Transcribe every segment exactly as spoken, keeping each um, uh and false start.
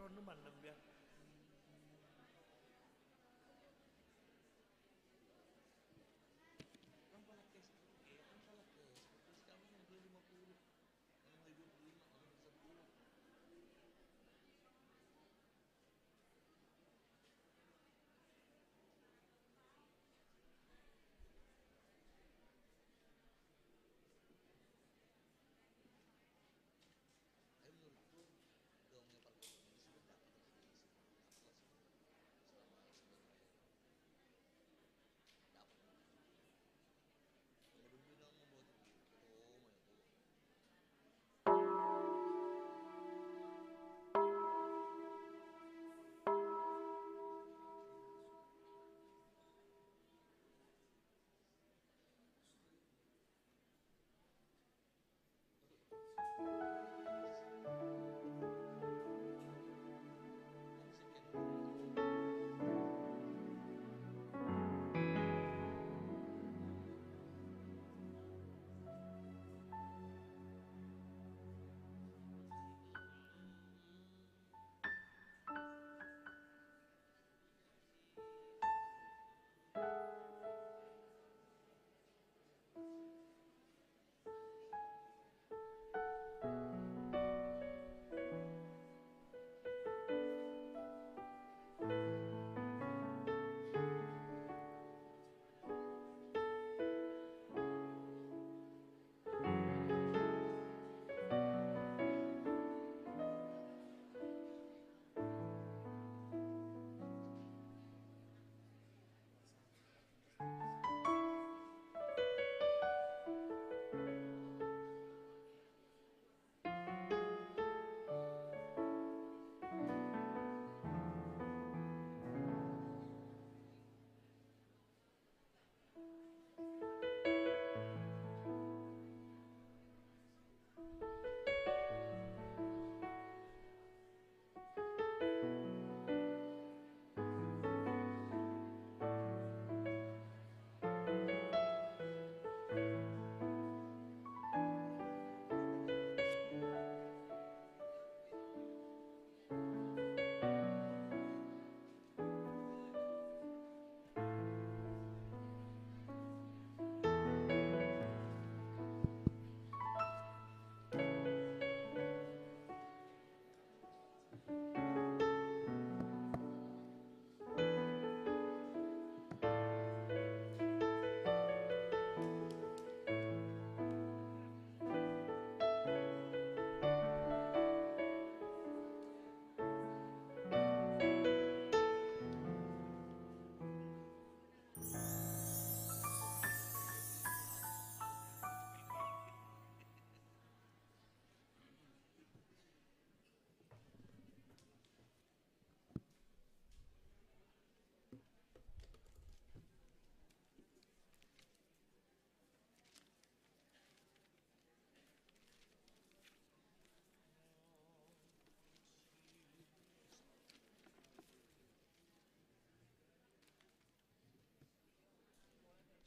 Anu mandem ya. Kan pala cash, eh, kan pala cash. Terus kamu yang beli lima puluh, yang beli dua puluh lima, kamu bisa sepuluh. Tapi menurutku, dongeng Parkon ini sudah dapat sih, dapat sih. Selama sebenarnya dapat. Kalau belum bilang membuat itu, oh, mana tuh?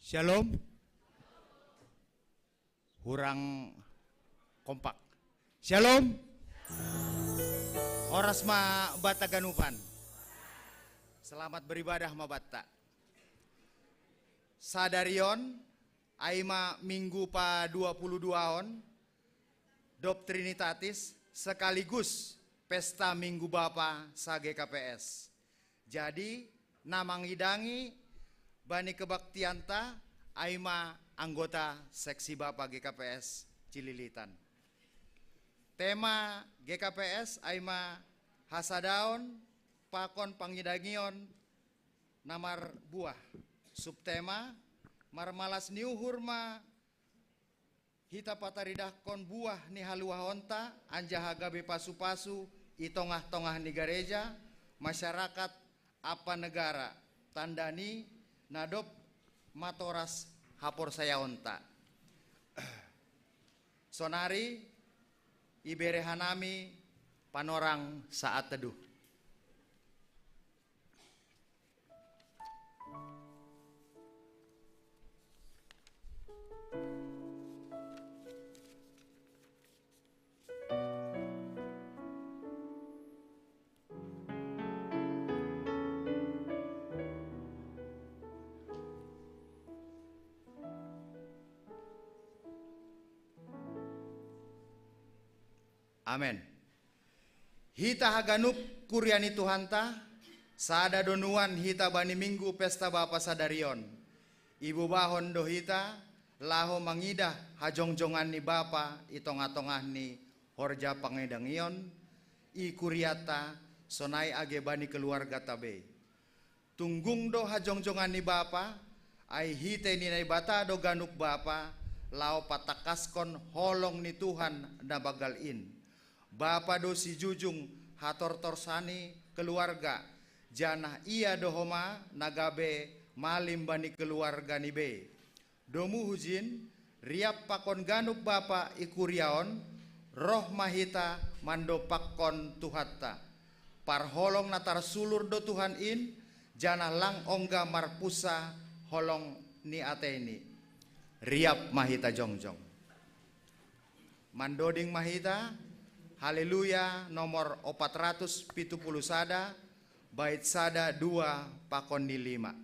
Shalom. Hurang kompak. Shalom. Oras ma bata ganupan. Selamat beribadah ma bata. Sadari on, ai ma minggu pa dua puluh dua on, dob Trinitatis sekaligus pesta Minggu Bapa sa-G K P S. Jadi, na mangidangi bani kebaktianta ai ma anggota seksi Bapa G K P S Cililitan. Tema G K P S ai ma hasadaon pakon pangidangion na marbuah. Subtema, marmalas ni uhur ma hita pataridahkon buah ni haluahonta anjaha gabe pasu-pasu i tongah-tongah ni gareja, masyarakat ampa negara, tanda ni na dob matoras haporsayaonta. Sonari ibere hanami panorang saat teduh. Amen. Hita haganup kuria ni Tuhanta, sada do nuan hita bani minggu pesta Bapa sadarion. Ibubahon do hita laho mangidah hajongjongan ni Bapa i tongah-tongah ni horja pangidangion i kuriata, sonai age bani keluargata be. Tunggung do hajongjongan ni Bapa, ai hitei ni Naibata do ganup Bapa, laho patakaskon holong ni Tuhan na banggal in. Bapa do sijujung hatortorsa ni keluarga, janah Ia do homa na gabe malim bani keluarga ni be. Domu hujin, riap pakon ganup Bapa i kuria on, roh ma hita mandompakkon Tuhanta. Parholong na tarsulur do Tuhan in, janah lang ongga marpunsa holong ni ateini. Riap ma hita jongjong. Mandoding ma hita, Haleluya nomor opat ratus pitu puluh sada, bait sada, dua, pakon ni lima.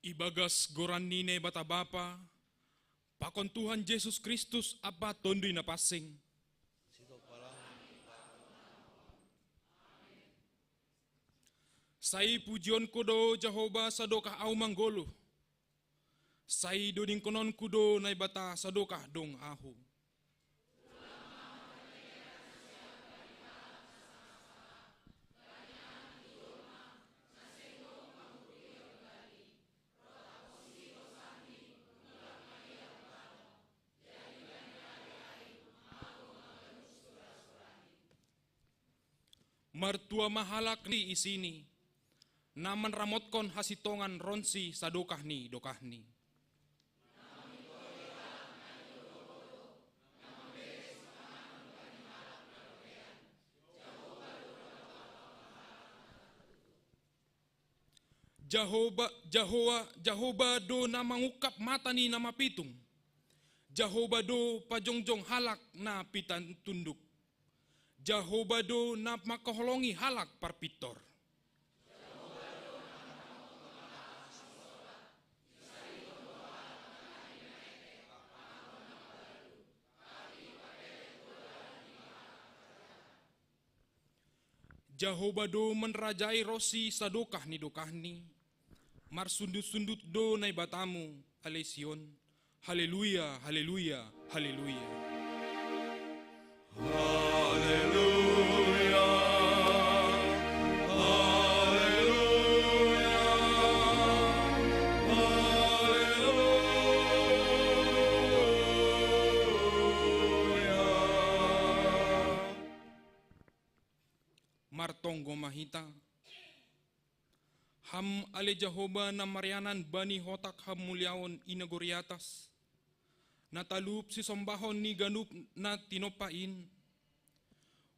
Ibagas goran ni Naibata Bapa, pakon Tuhan Jesus Kristus ampa Tonduy Napansing. Sai pujionku do Jahowa sadokah ahu manggoluh. Sai dodingkononku do Naibata sadokah dong ahu. Martua ma halak ni isini, na manramotkon hasintongan ronsi sadokah ni dokahni. Jahowa, Jahowa, Jahowa do na mangungkap mata ni na mapitung. Jahowa do pajongjong halak na pitah tunduk. Jahowa do na mangkaholongi halak parpintor. Jahoba do manrajai ronsi sadokah ni dokahni. Marsundut-sundut do Naibatamu, ale Sion. Haleluya, haleluya, haleluya. Haleluya, haleluya, haleluya. Martonggo ma hita. Ham ale Jahoba na marianan bani hotak hamuliaon i nagori atas, na talup sisombahon ni ganup na tinompa in.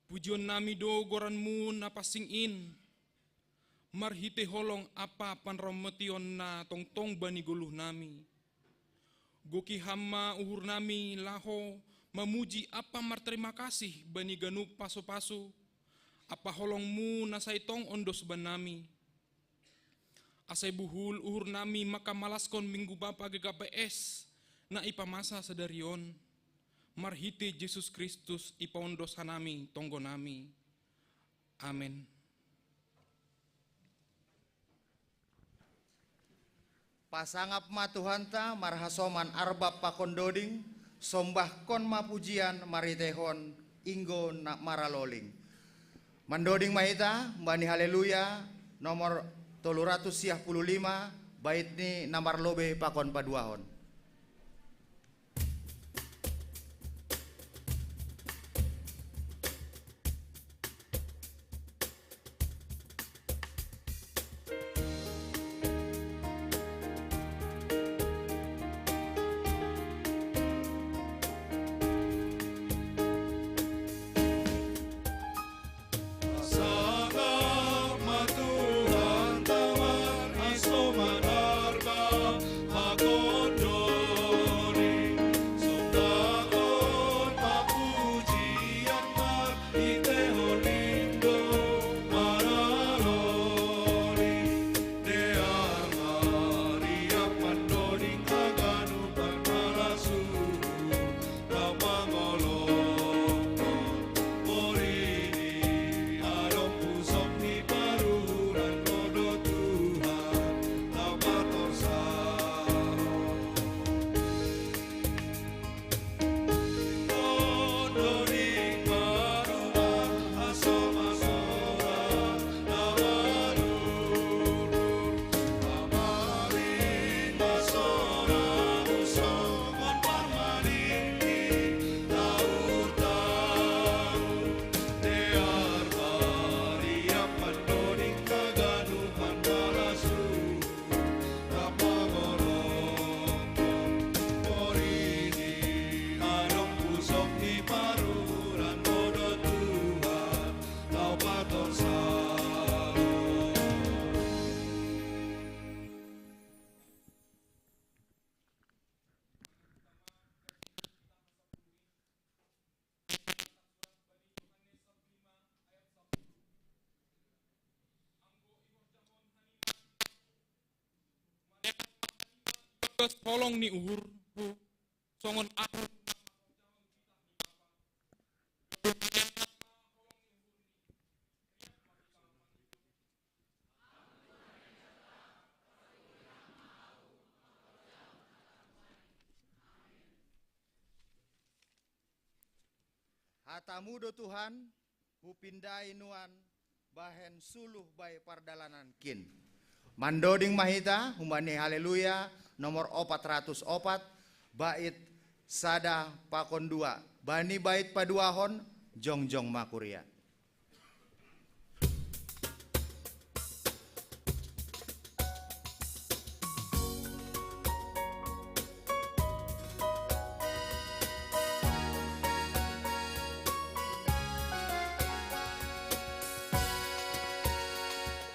Pujionnami do goranmu na pansing in, marhitei holong ampa panramotion na tongtong bani goluhnami. Goki Ham ma uhurnami laho mamuji ampa martarima kasih bani ganup pasu-pasu ampa holongmu na sai tong ondos bannami. Ase buhul uhurnami mangkamalaskon Minggu Bapa G K P S na ipamasa sadari on. Marhitei Jesus Kristus ipaondos hanami tonggonami. Amen. Pasangap ma Tuhanta marhasoman arbab pakon doding, sombahkon ma pujian marhiteihon inggo na maraloling. Mandoding ma hita bani Haleluya nomor tolu ratus siah puluh lima, bait ni na marlobei pakon paduahon. Holong ni uhurhu songon ahu. Hatamu do Tuhan, hupindai nuan bahen suluh bai pardalanankin. Mandoding ma hita humbani Haleluya nomor opat ratus opat, bait sada pakon dua. Bani bait paduahon, jongjong ma kuria.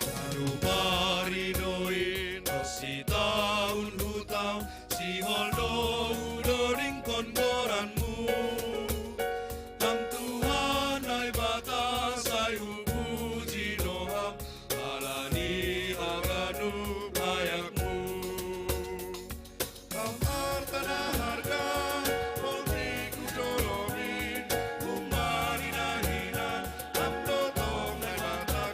Lalu paridoin, sitaun hutau, sihol do hudodingkon goranmu. Ham Tuhan Naibata sai hupuji do Ham, ala ni haganup ayakmu. Ham arta na harga, boti hujolomi, humbani na hinan, Ham do tong Naibata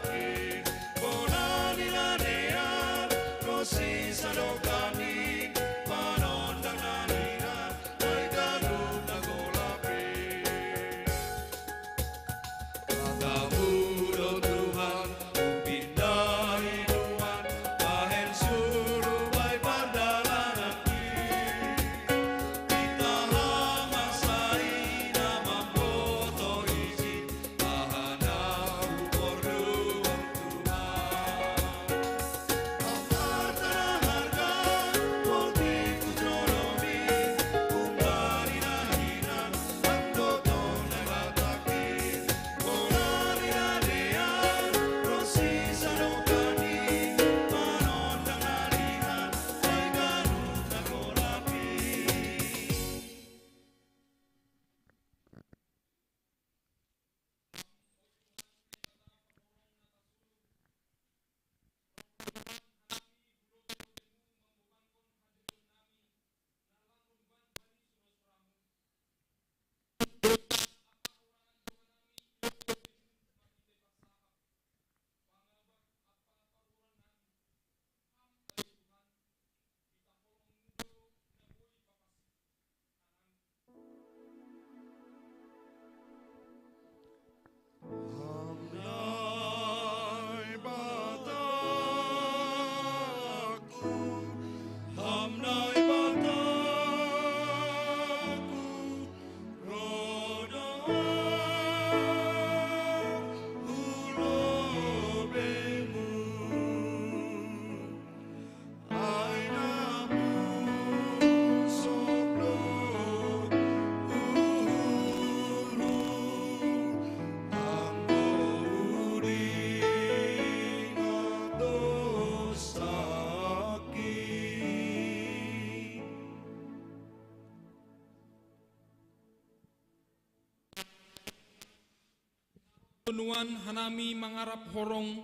Nuan hanami mangarap horong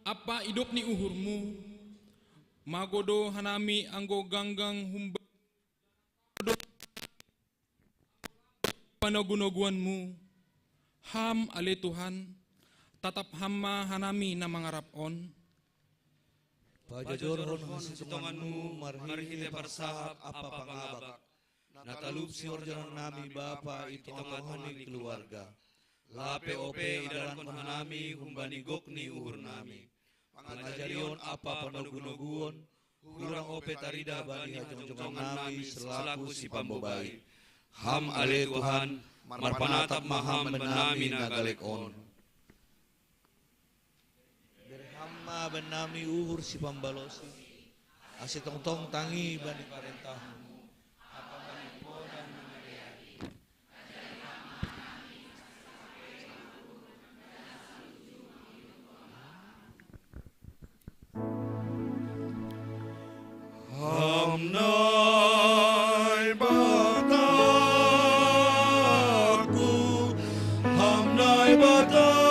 ampa idop ni uhurmu, mago do hanami anggo ganggang humba panogunoguanmu. Ham ale Tuhan, tatap Ham ma hanami na mangarap on. Pajojorhon hasitonganmu marhite parsahap ampa pangabak, na talup sihorjahon nami Bapa i tongah-tongah ni keluarga. Lape ope idalankon hanami humbani gok ni uhur nami. Pangajarion ampa panogunoguon, hurang ope tarida bani hajongjongan nami selaku sipambobai. Ham ale Tuhan, marpanatap ma Ham bannami na galek on. Bere Ham ma bannami uhur sipambalosi, ase tongtong tangi bani parentahmu. Ham Naibataku, Ham Naibataku,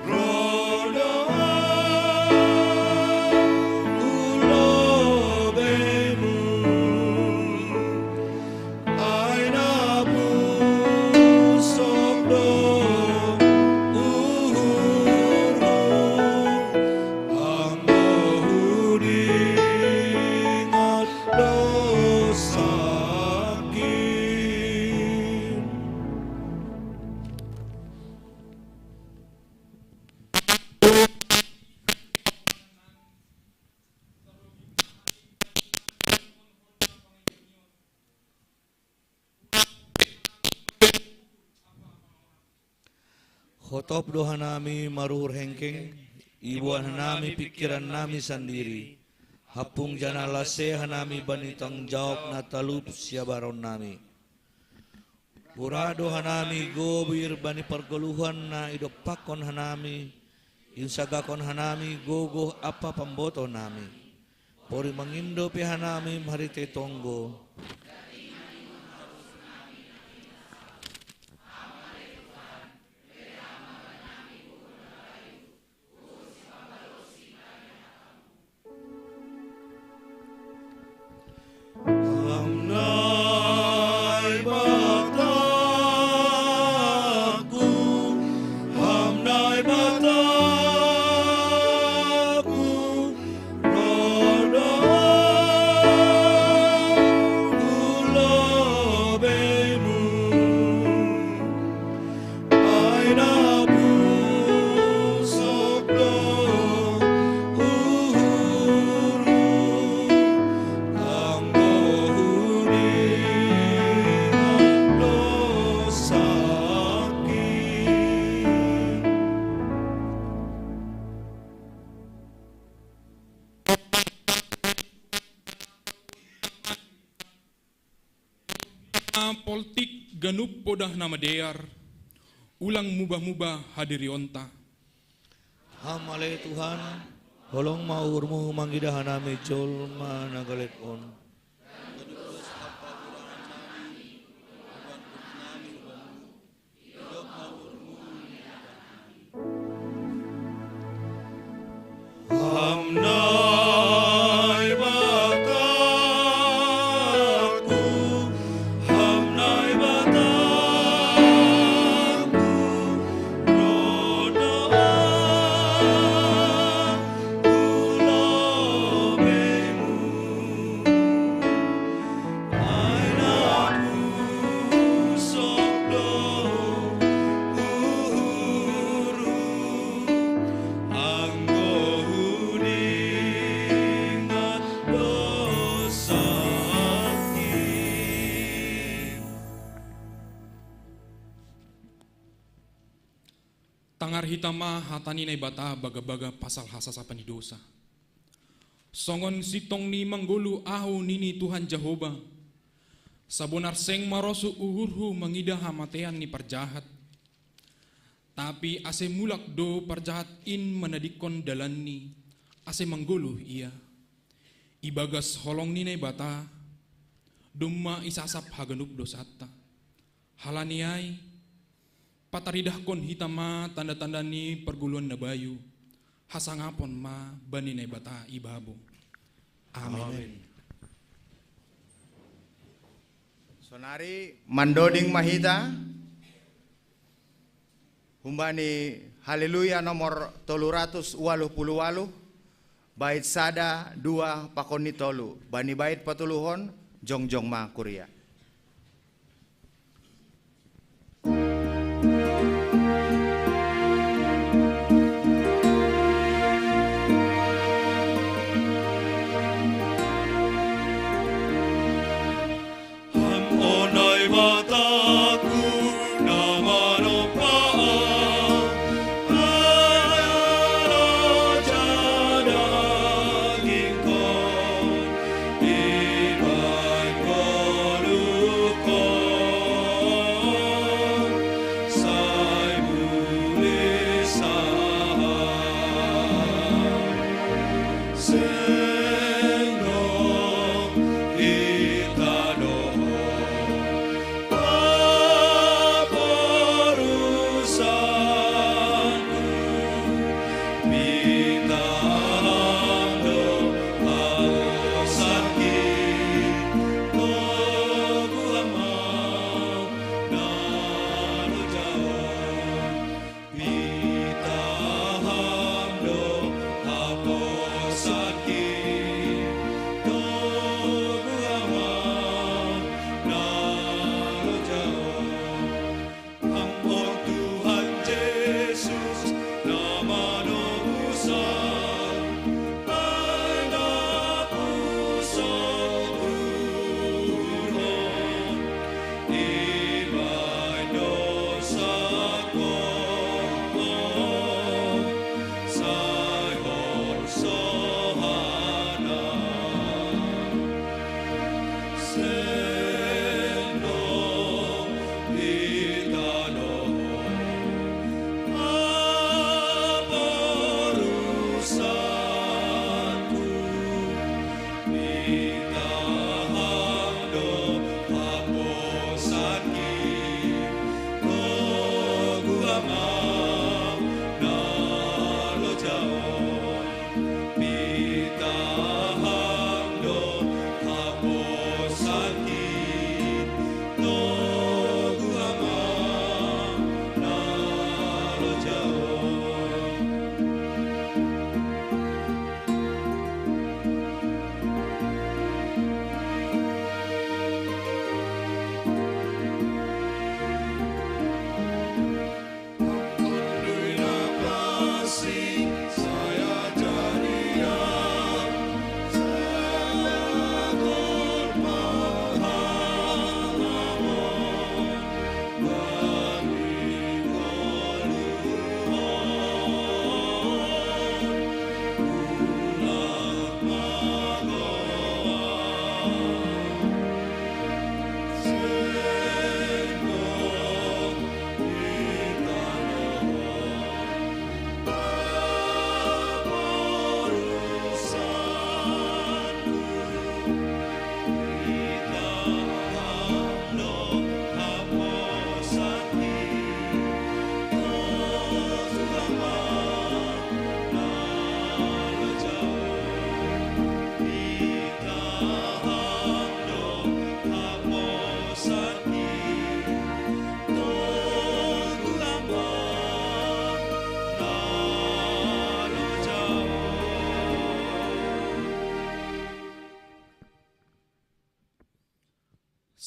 ro do Ahu hu lobeimu. Ai na pusok do uhurhu, anggo hudingat dosakin. Hotop do hanami maruhur hengkeng, iboan hanami pingkirannami sandiri, hampung janah lase hanami bani tanggung jawab na talup siabaronnami. Murah do hanami gobir bani pargoluhan na idompakkon hanami, insagakon hanami gogoh ampa pambotohnami. Pori mangindo pe hanami marhite tonggo. Ham Naibataku, Ham Naibataku, ro do Ahu hu lobeimu. Ai na pusok do uhurhu, anggo hudingat dosakin. Poltik ganup podah na madear, ulang mubah-mubah hadirionta. Ham ale Tuhan, holong ma uhurmu mangidah hanami jolma na galek on. Ham Naibataku, Ham Naibataku, ro do Ahu hu lobeimu. Ai na pusok do uhurhu, anggo hudingat dosakin. Tangar hita ma hata ni Naibata bagabaga pasal hasasapan ni dosa. Songon sintong ni manggoluh ahu, nini Tuhan Jahowa, sabonar seng marosuh uhurhu mangidah hamatean ni parjahat. Tapi ase mulak do parjahat in manadingkon dalanni, ase manggoluh ia. Ibagas holong ni Naibata domma isasap haganup dosanta. Halani ai, Pataridahkon hita ma tanda-tanda ni pargoluan na bayu, hasangapon ma bani Naibata ibabo. Amen. Amen. Sonari mandoding ma hita humbani Haleluya nomor tolu ratus waluh puluh waluh, bait sada, dua, pakon ni tolu. Bani bait patoluhon, jongjong ma kuria.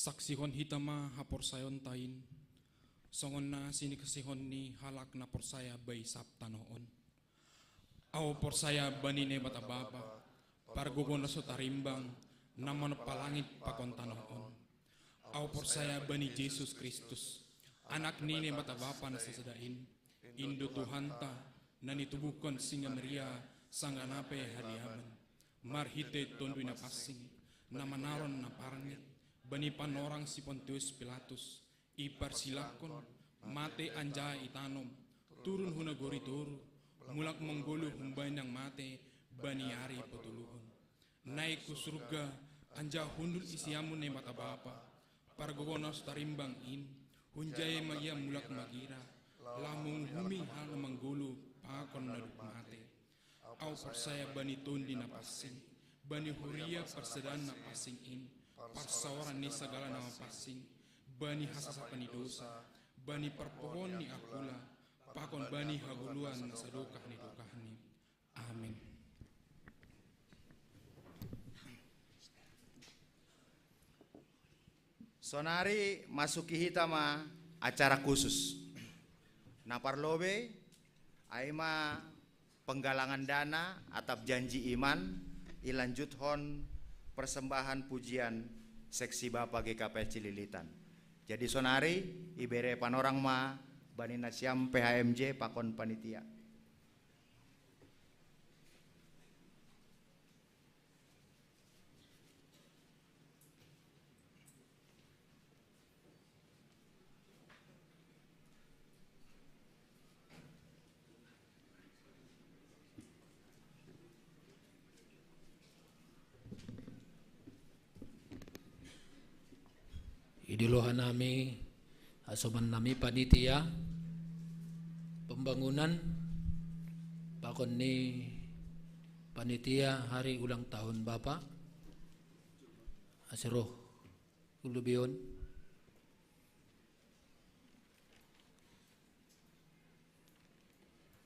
Saksihon hita ma haporsayaonta in, songon na sinikasihon ni halak na porsaya bai sab tanoh on. Ahu porsaya bani Naibata Bapa, pargogo na so tarimbang, na manompa langit pakon tanoh on. Ahu porsaya bani Jesus Kristus, Anak ni Naibata Bapa na sasada in, in do Tuhanta, na nitubuhkon singa Maria, sanggah na pe hadiaman, marhite Tonduy Napansing, na manaron na parngit, bani panorang si Pontius Pilatus, iparsilangkon, mate anjaha itanom, turun hu nagori toruh, mulak manggoluh humbani na mate, bani ari patoluhon. Naek hu surga, anjaha hundul i siamun Naibata Bapa, pargogo na so tarimbang in, hunjai ma ia mulak magira, Laho manguhumi halak na manggolu pakon na dob mate. Ahu porsaya bani Tondi na pansing, bani huria parsadaan na pansing in, parsaoran ni sagala na mapansing, bani hasasapan ni dosa, bani parpohoon ni Apula, pakon bani hagoluan na sadokah ni dokahni. Amin. Sonari masuki hita ma acara khusus. Na parlobei, ai ma penggalangan dana atap janji iman, ilanjuthon persembahan pujian seksi Bapa G K P S Cililitan. Jadi sonari, ibere panorang ma bani nasiam P H M J pakon panitia. Idilohan nami, asoman nami panitia pembangunan, pakon ni panitia hari ulang tahun Bapa, ase roh ulubion.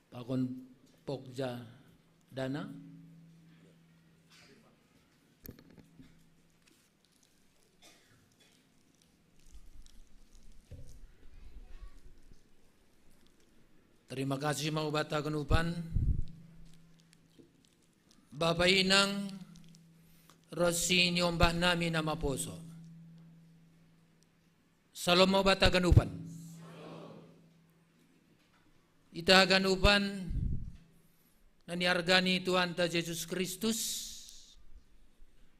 Pakon pokja dana. Terima kasih ma Bapa haganupan, Bapa inang, ro siniombah nami na maposo. Salom ma Bapa haganupan. Hita haganupan na niarga ni Tuhanta Jesus Kristus,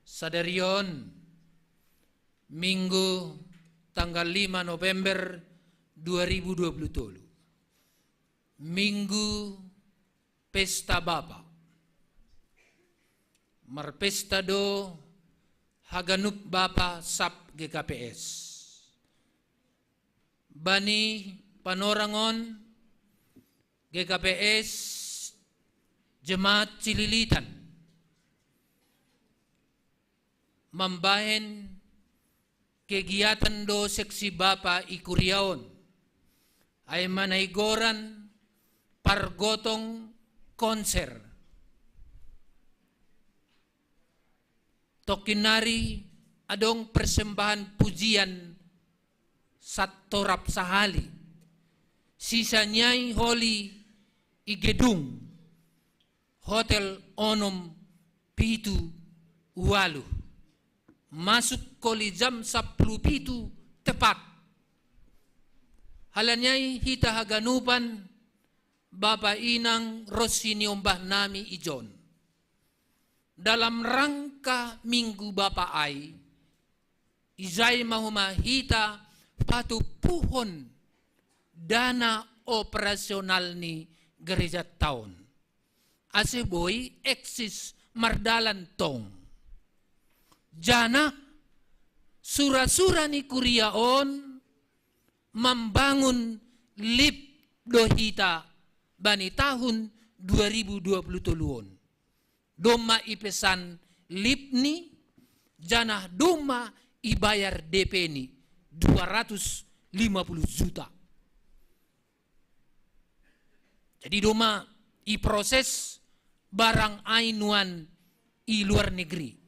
sadari on Minggu tanggal lima November dua ribu dua puluh tolu. Minggu Pesta Bapa. Marpesta do haganup bapa sab G K P S. Bani panorang on, G K P S Jemaat Cililitan mambahen kegiatan do seksi bapa i kuria on, ai ma na igoran pargotong konser. Tongkin nari adong persembahan pujian satorap sahali, sisaniai holi i gedung Hotel onom pitu ualuh. Masuk holi jam sampulu pitu tepat. Halani ai hita haganupan, bapa inang ro siniombah nami ijon, dalam rangka Minggu Bapa ai, ijai ma homa hita patumpuhon dana operasional ni gerejanta on, ase boi eksis mardalan tong. Janah sura-sura ni kuria on mambangun lip do hita bani tahun dua ribu dua puluh tolu on. Domma ipesan lip ni, janah domma ibayar D P ni, dua ratus lima puluh juta. Jadi domma iproses barang ai nuan i luar negeri.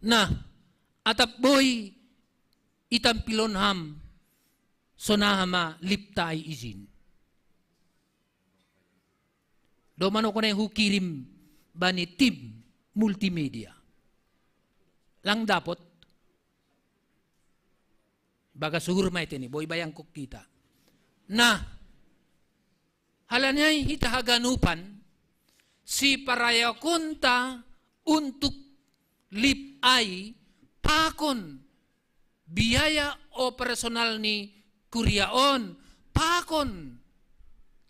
Nah, atap boi itampilon ham, sonaha ma lipta ai ijin. Domma nongkon ai hukirim bani tim multimedia. Lang dapot. Bagas uhur ma ite ni, boi bayangkon hita. Nah, halani ai hita haganupan, siparayakonta untuk lip ai pakon biaya operasional ni kuria on, pakon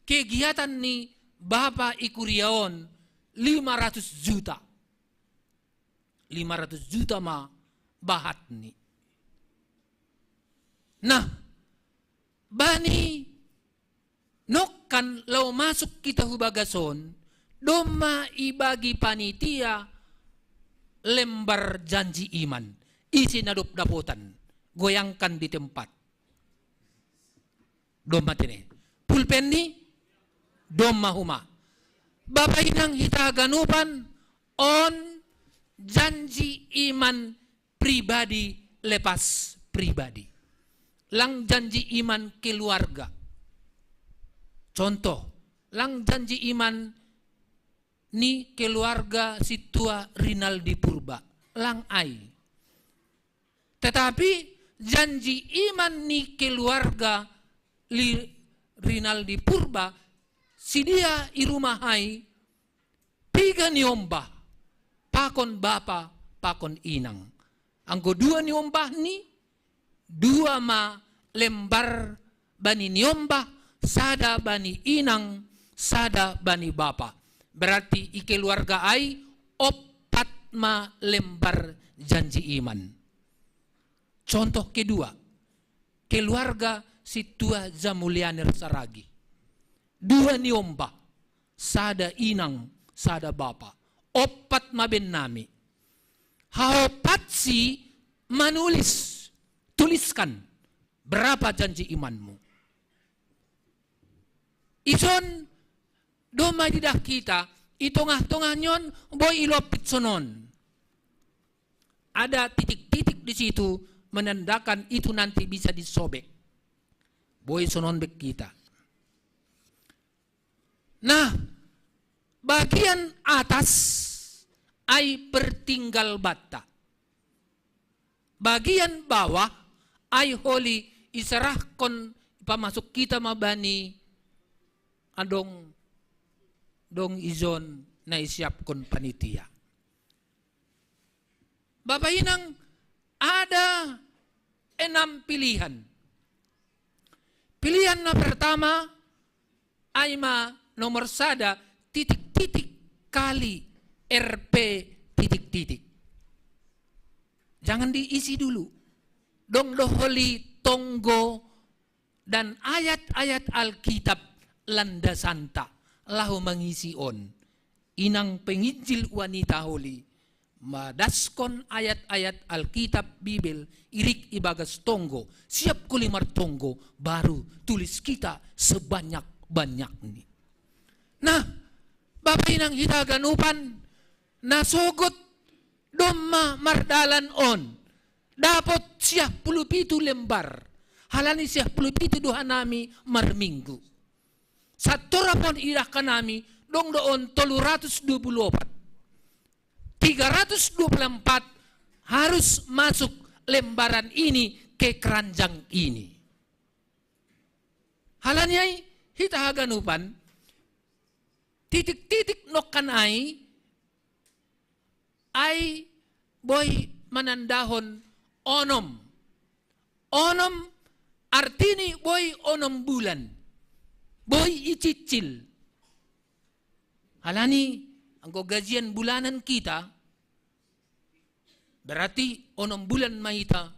kegiatan ni bapa i kuria on lima ratus juta. Lima ratus juta ma bahat ni. Nah, Bani nokkan laho masuk kita hu bagas on, domma ibagi panitia lembar janji iman, isi na dob dapotan, goyangkan di tempat. Domma tene. Pulpen ni, domma homa. Bapa inang hita haganupan, on janji iman pribadi lepas pribadi. Lang janji iman keluarga. Contoh, lang janji iman ni keluarga sintua Rinaldi Purba. Lang ai. Tetapi janji iman ni keluarga li-, Rinaldi Purba, sidia i rumah ai, piga niombah, pakon bapa, pakon inang. Anggo dua niombah ni, dua ma lembar bani niombah, sada bani inang, sada bani bapa. Berarti i keluarga ai, ompat ma lembar janji iman. Contoh kedua, keluarga sintua Jamulianer Saragi. Dua niombah, sada inang, sada bapa. Ompat ma bennami. Haopat si manulis, tuliskan berapa janji imanmu. Ison domma didah kita, i tongah-tongah ni on boi ilompit sonon. Ada titik-titik di situ menandakan itu nanti bisa disobek. Boi sonon bek kita. Nah, bagian atas ai pertinggal banta. Bagian bawah ai holi isarahkon, pamasuk kita ma bani adong dong ijon na isiapkon panitia. Bapa inang, ada enam pilihan. Pilihan na pertama, ai ma nomor sada, titik-titik kali R P titik-titik. Jangan diisi dulu. Dong do holi tonggo dan ayat-ayat Alkitab landasanta laho mangisi on. Inang penginjil wanita holi, madaskon ayat-ayat Alkitab Bibel, irik ibagas tonggo, siap holi martonggo, baru tulis kita sebanyak-banyakni. Nah, bapa inang hita haganupan, na sogot domma mardalan on, dapot siah puluh pitu lembar. Halani siah puluh pitu do hanami marminggu. Sator apon idahkan nami, dong do on tolu ratus dua puluh opat. Tiga ratus dua puluh empat harus masuk lembaran ini ke keranjang ini. Halani ai hita haganupan, titik-titik nokkan ai, ai boi manandahon onom. Onom artini boi onom bulan. Boi icicil. Halani anggo gajian bulanan kita, berarti onom bulan ma hita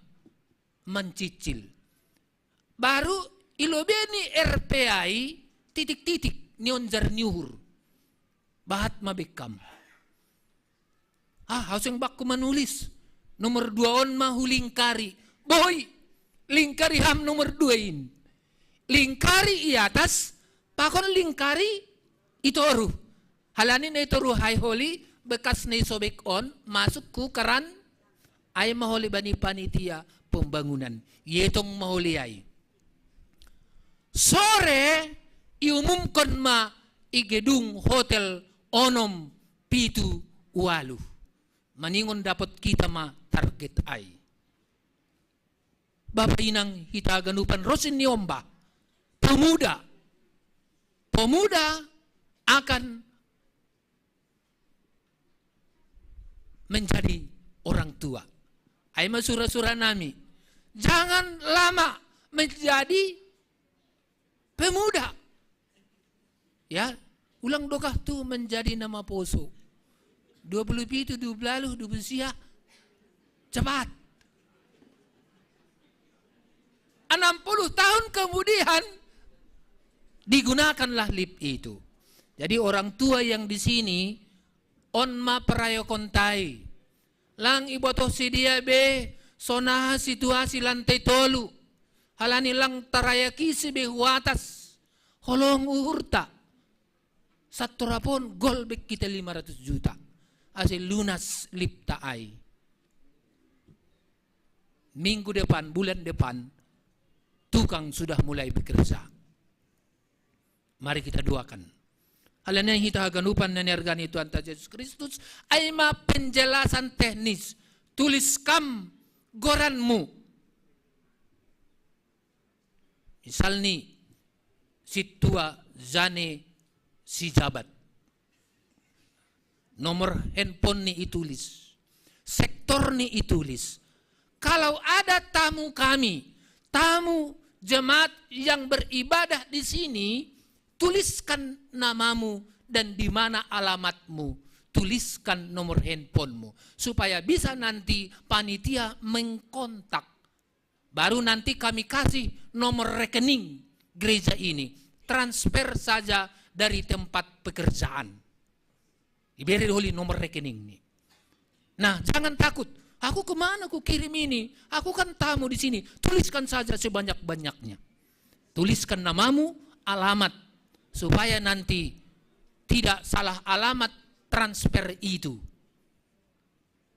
mancicil. Baru ilobei ni R P ai titik-titik ni on jar ni uhur. Bahat ma bekkam. Ah, au seng bakku manulis. Nomor dua on ma hulingkari. Boi, lingkari ham nomor dua in. Lingkari i atas, pakon lingkari i toru. Halani na i toru ai holi, bekas na isobek on, masuk ku keran, ai ma holi bani panitia pembangunan. Ietong ma holi ai. Sore iumumkon ma i gedung hotel onom pitu ualu. Maningon dapot kita ma target ai. Bapa inang hita haganupan, ro si niombah. Pemuda. Pemuda akan menjadi orang tua. Ai ma sura-sura nami. Jangan lama menjadi pemuda. Ya, ulang dokah tu menjadi na maposo. Dua puluh pitu, dua puluh ualu, dua puluh sia. Cepat. Enam puluh tahun kemudian, digunakanlah lift itu. Jadi orang tua yang di sini, on ma parayakonta i. Lang ibotoh sidea be, sonaha situasi lantai tolu. Halani lang tarayak isi be hu atas. Holong uhurta. Satorop on gol be kita lima ratus juta. Ase lunas lift ta ai. Minggu depan, bulan depan, tukang sudah mulai bekerja. Mari kita doakan. Halani hita haganupan na niarga ni Tuhanta Jesus Kristus, ai ma penjelasan teknis, tulis kam goranmu. Misalni, sintua Zane Sijabat. Nomor handphone ni itulis. Sektor ni itulis. Kalau ada tamu kami, tamu jemaat yang beribadah di sini, tuliskan namamu dan di mana alamatmu. Tuliskan nomor handphonemu. Supaya bisa nanti panitia mengkontak. Baru nanti kami kasih nomor rekening gereja ini. Transfer saja dari tempat pekerjaan. Ibere dahulu nomor rekening ni. Nah, jangan takut. Aku kemana ku kirim ini? Aku kan tamu di sini. Tuliskan saja sebanyak-banyaknya. Tuliskan namamu, alamat. Supaya nanti tidak salah alamat transfer itu.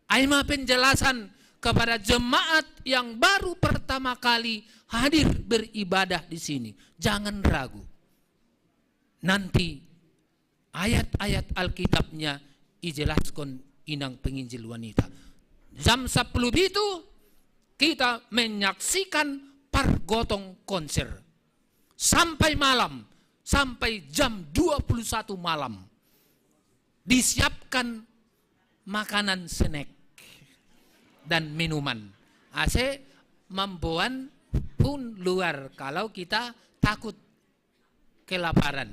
Ai ma penjelasan kepada jemaat yang baru pertama kali hadir beribadah di sini. Jangan ragu. Nanti ayat-ayat Alkitabnya ijelaskon inang penginjil wanita. Jam sapuluh pitu kita menyaksikan pargotong konser. Sampai malam, sampai jam dua puluh satu malam. Disiapkan makanan snack dan minuman. Ase mamboan pun luar kalau kita takut kelaparan.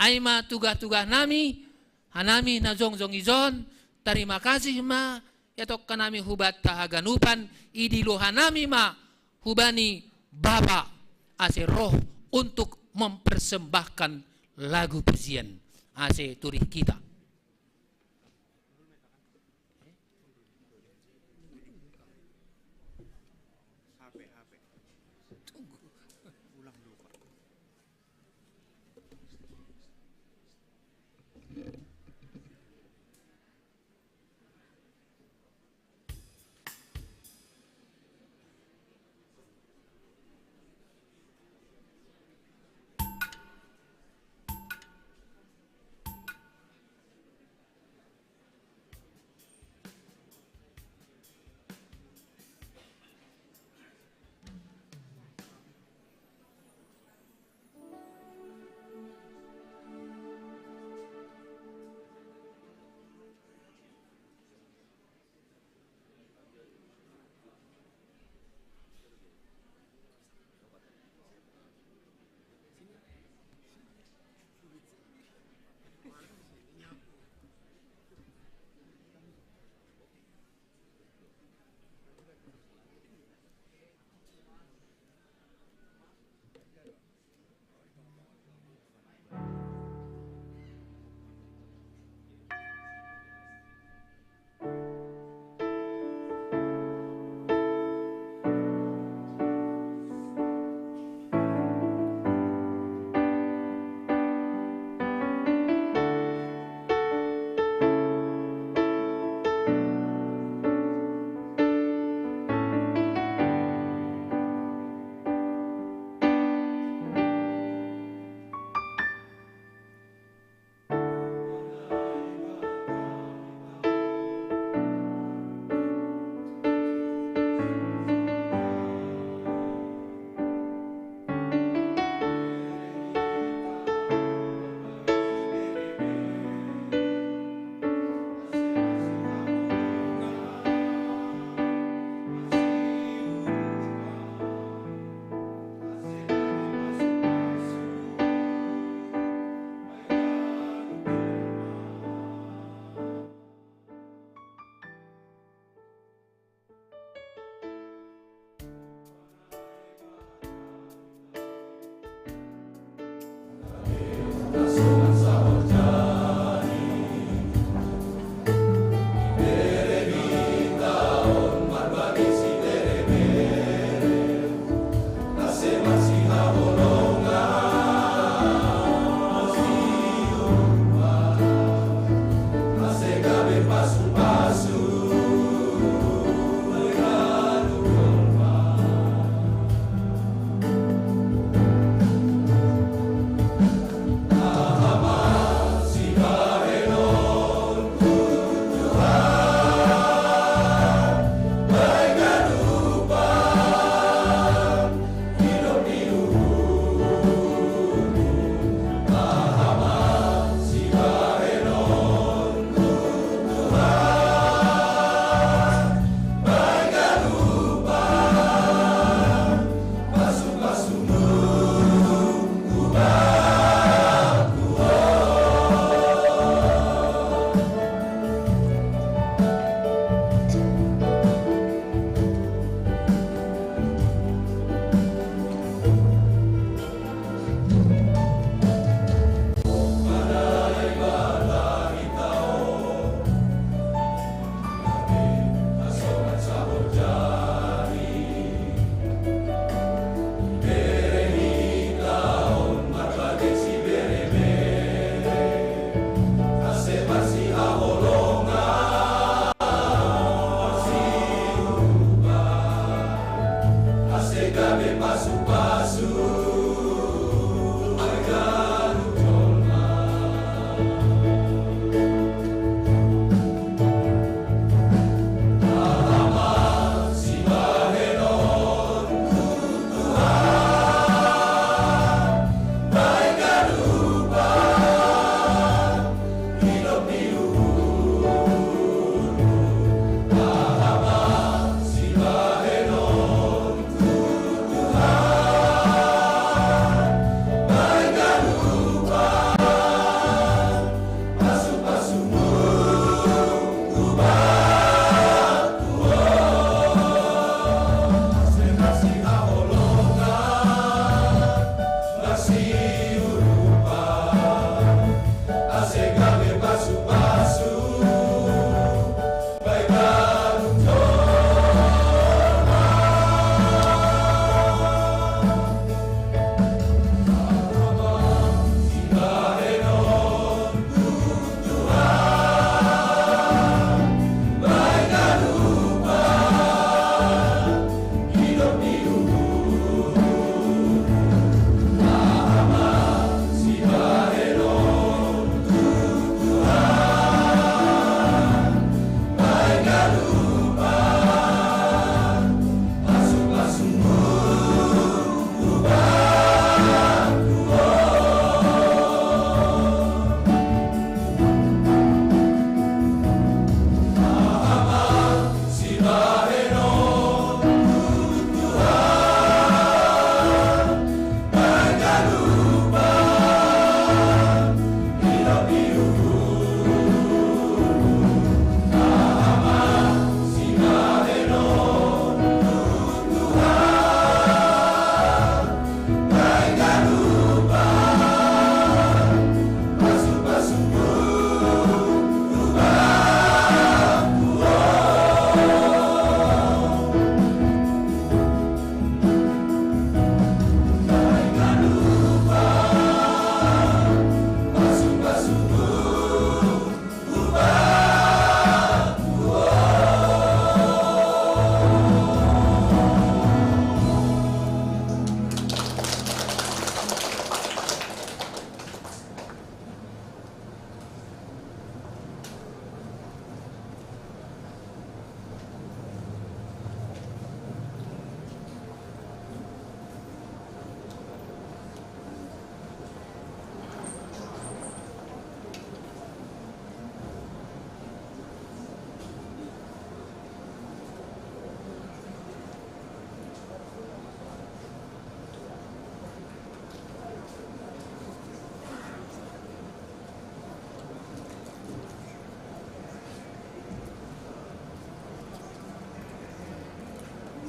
Ai ma tugah-tugah nami, hanami na jongjong ijon, tarima kasih ma, iatongka nami hubanta haganupan, idilo hanami ma, hubani Bapa, ase roh untuk mempersembahkan lagu pujian, ase turih kita.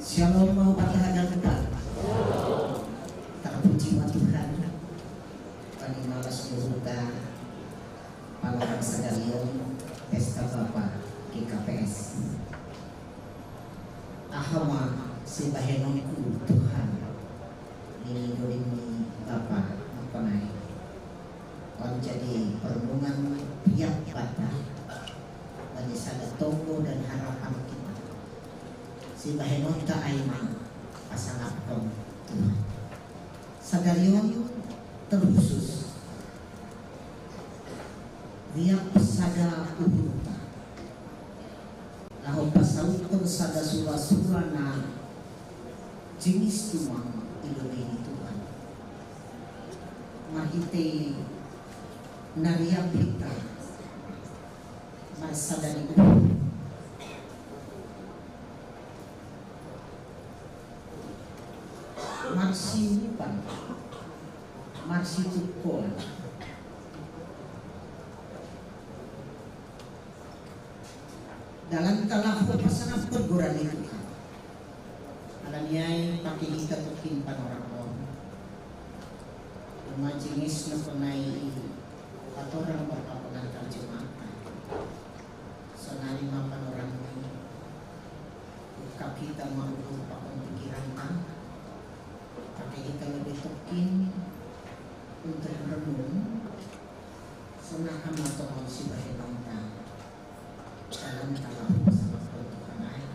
Shalom, mau patah agama. Terpuji ma Tuhan. Pani malas di huta, panorang sadarion, pesta Bapa, G K P S. Aha ma sibahenonku Tuhan, nini doding ni Bapa, ma panai. Wan jadi perenungan tiap bata, bani sada tonggo dan harapan kita. Sibahenonta ai ma pasangapkon Tuhan. Sadarion terkhusus, riap sada uhurta. Laho pasautkon sada sura-sura na jingis tumang i lobei ni Tuhan. Marhitei na riap hita marsada ni uhur. Marsiuhupan, marsitungkoan. Dalanta laho pasangapkon goran ni Tuhan. Alani i ai pakei hita tokkin panorang on. Ima jingis na panai i patorang marpapangantar Jumatan. Sonari ma panorang ni, ungkap hita ma uhur pakon pikiranta. Pakei hita lobei tokkin untuk renung. Sonari ma tongon sibahenonta. Dalam talau sama Tuhan ai.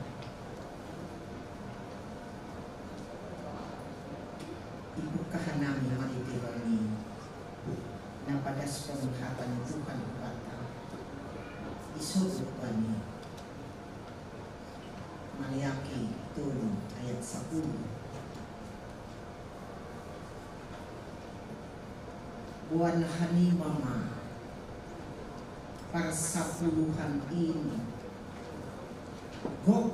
Ibu kahanami marhitei bani na padaskon hata ni Tuhan hubanta. Isogot bani Maleaki tolu ayat sapuluh. Boan hanima ma parsapuluhan i, gok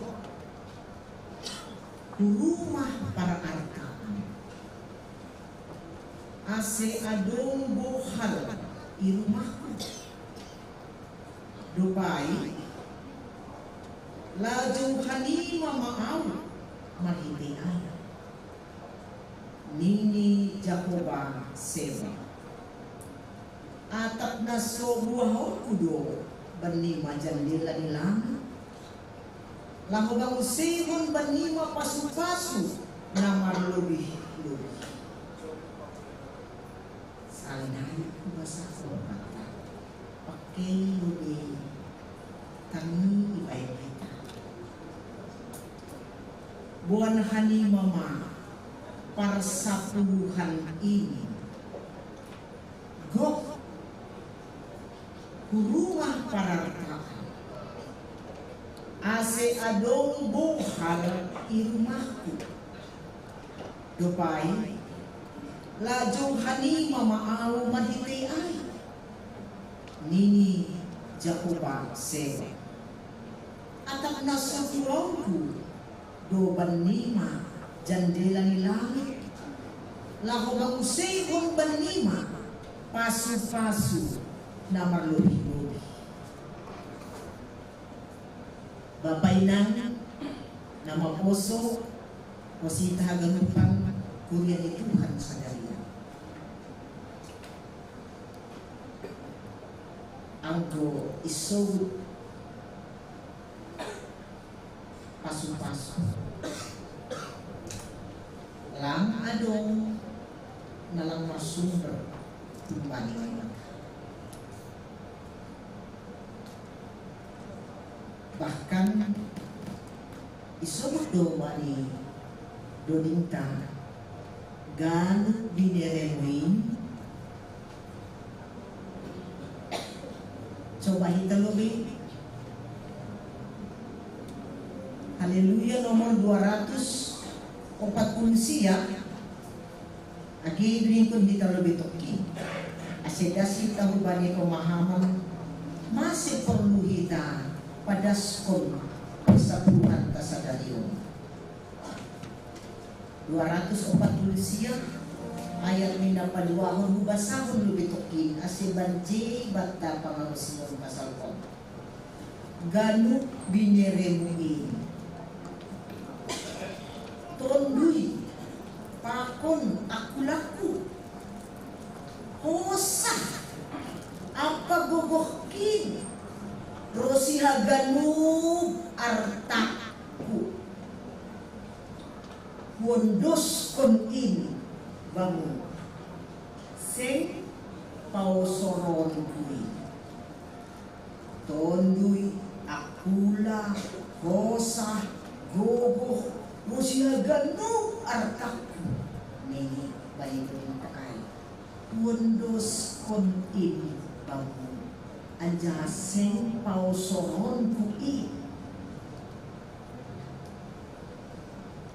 hu rumah parartaan, ase adong bohal i rumahku. Dob ai, lajou hanima ma ahu marhitei ai, nini Jahowa Zebaot. Atap na so buahonku do bannima jandela ni langit, laho banguseihon bannima pasupasu na marlobih-lobih. Sahali nai hubasahon hata, pakei lobei tangihon i bahen hita. Boan hanima ma parsapuluhan i, gok hu rumah parartaan, ase adong bohal i rumahku. Dob ai, lajou hanima ma ahu marhitei ai, nini Jahowa Zebaot. Atap na so buahonku do bannima jandela ni langit, laho banguseihon bannima pasupasu na marlobih-lobih. Bapa inang na maposo, poso hita haganupan, kuria ni Tuhan sadarion. Anggo isogot pasupasu, lang adong na lang marsumber tumbani Naibata. Bahkan isogot do bani dodingta, ganup bineremu i. Coba hita lobei Haleluya nomor dua ratus opat puluh sia. Age dengkon hita lobei tokkin, ase das hita hubani pemahaman mase porlu hita padaskon persapuluhanta sadarion. Dua ratus opat puluh sia, ayat ni na paduahon hubasahon lobei tokkin, ase banjei banta pangalusion pasal on. Ganup bineremu i. Tondui, pakon aku laku. Hosa, apa gogohkin, ro si haganup artaku. Huondoskon i bammu. Seng paosoronku i. Tondui, akula, hosa, gogoh, ro si haganup artaku. Nini baino ni Tuhan. Huondoskon i bammu. Anjaha seng paosoronku i.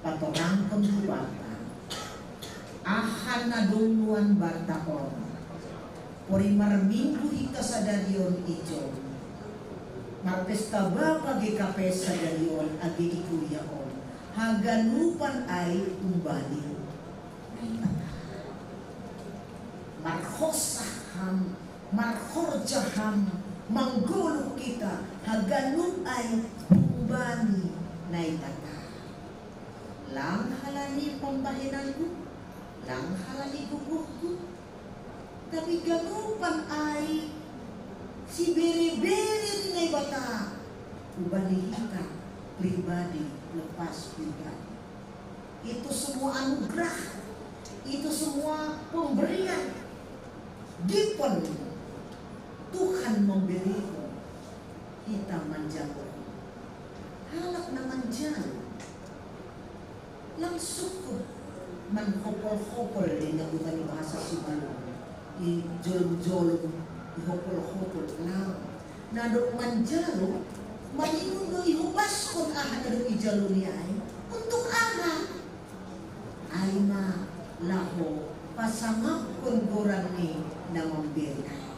Patorangkon tu banta. Aha na dong nuan banta on. Pori marminggu hita sadari on i jolo. Marpesta bapa G K P S sadari on age i kuria on. Haganupan ai umbani Naibata. Marhosa ham, marhorja ham, manggoluh hita, haganup ai umbani Naibata. Lang halani pambahenanku, lang halani gogohku. Tapi ganupan ai sibere-bere ni Naibata umbani hita pribadi lepas pribadi. Itu semua anugerah, itu semua pemberian, given Tuhan memberi hita manjalo. Halak na manjalo. Lang sukup manghopol-hopol dengan umbani bahasa Sibolon. I jolom-jolom, i hopol-hopol, lang. Na dong manjalo, maningon do ihobaskon aha na dong ijaloni ai. Untuk aha? Ai ma laho pasangapkon goran ni na mambere ai.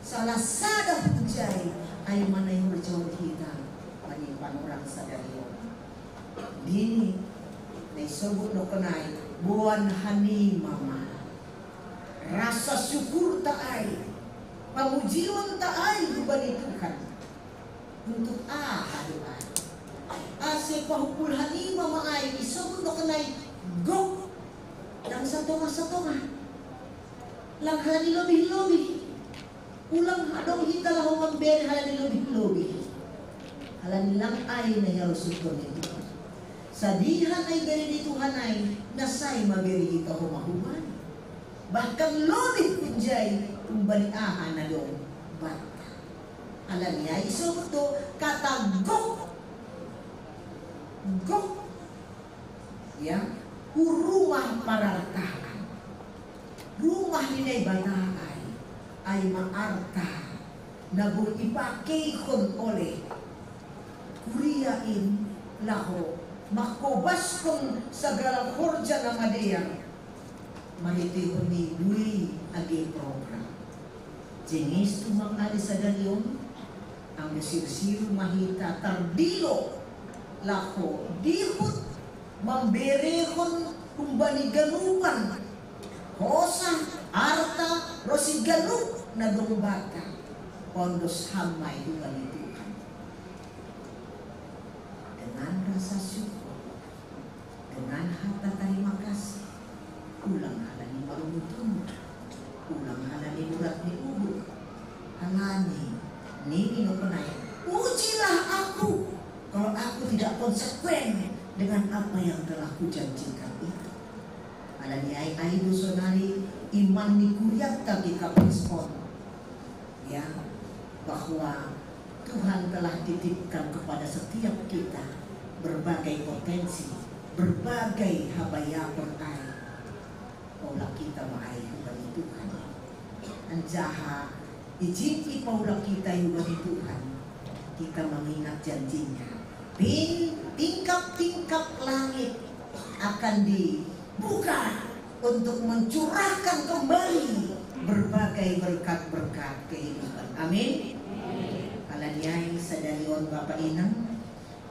Salah sada hunjai ai ma na ihorjahon hita bani panorang sadari on. Nini na isobut dohot ai, boan hanima ma. Rasa syukurta ai, pamujionta ai hubani Tuhan. Untuk aha do ai? Ase pahupul hanima ma ai isobut dohot ai gok, lang satongah-satongah. Lang halani lobih-lobih. Ulang adong hita laho mambere halani lobih-lobih. Halani lang ai na iharosuhkon ni Tuhan. Sadiha na ibere ni Tuhan ai, na sai ma bere hita homa hubani. Bahkan lobih hunjai umbani aha na dong banta. Halani ai isobut do kata gok. Gok. Ya, hu rumah parartaan. Rumah ni Naibata ai, ai ma arta na boi ipakeihon oleh kuria in laho mangkobaskon sagala horja na madear. Marhitehon ni buei age program. Jenges tumang ari sadari on, anggo sirsir ma hita tardilo laho dihut mamberehon humbani ganupan hosa, arta, ro si ganup na dong banta, ondos ham ma i humbani Tuhan. Dengan rasa syukur, dengan hata tarima kasih, ulang halani marungut-ungut, ulang halani urat ni uhur, halani nini dohot ai, ujilah aku kalau aku tidak konsekuen dengan apa yang telah kujanjikan itu. Halani ai, ai do sonari iman ni kurianta G K P S on. Ya, bahwa Tuhan telah titipkan kepada setiap kita berbagai potensi, berbagai habayakon ai. Paulak hita ma ai hubani Tuhan. Anjaha ijin ipaulak hita hubani Tuhan, kita mengingat janji-Nya. Pin, tingkap-tingkap langit akan dibuka untuk mencurahkan kembali berbagai berkat-berkat kehidupan. Amin. Halani ai sadari on Bapa Inang,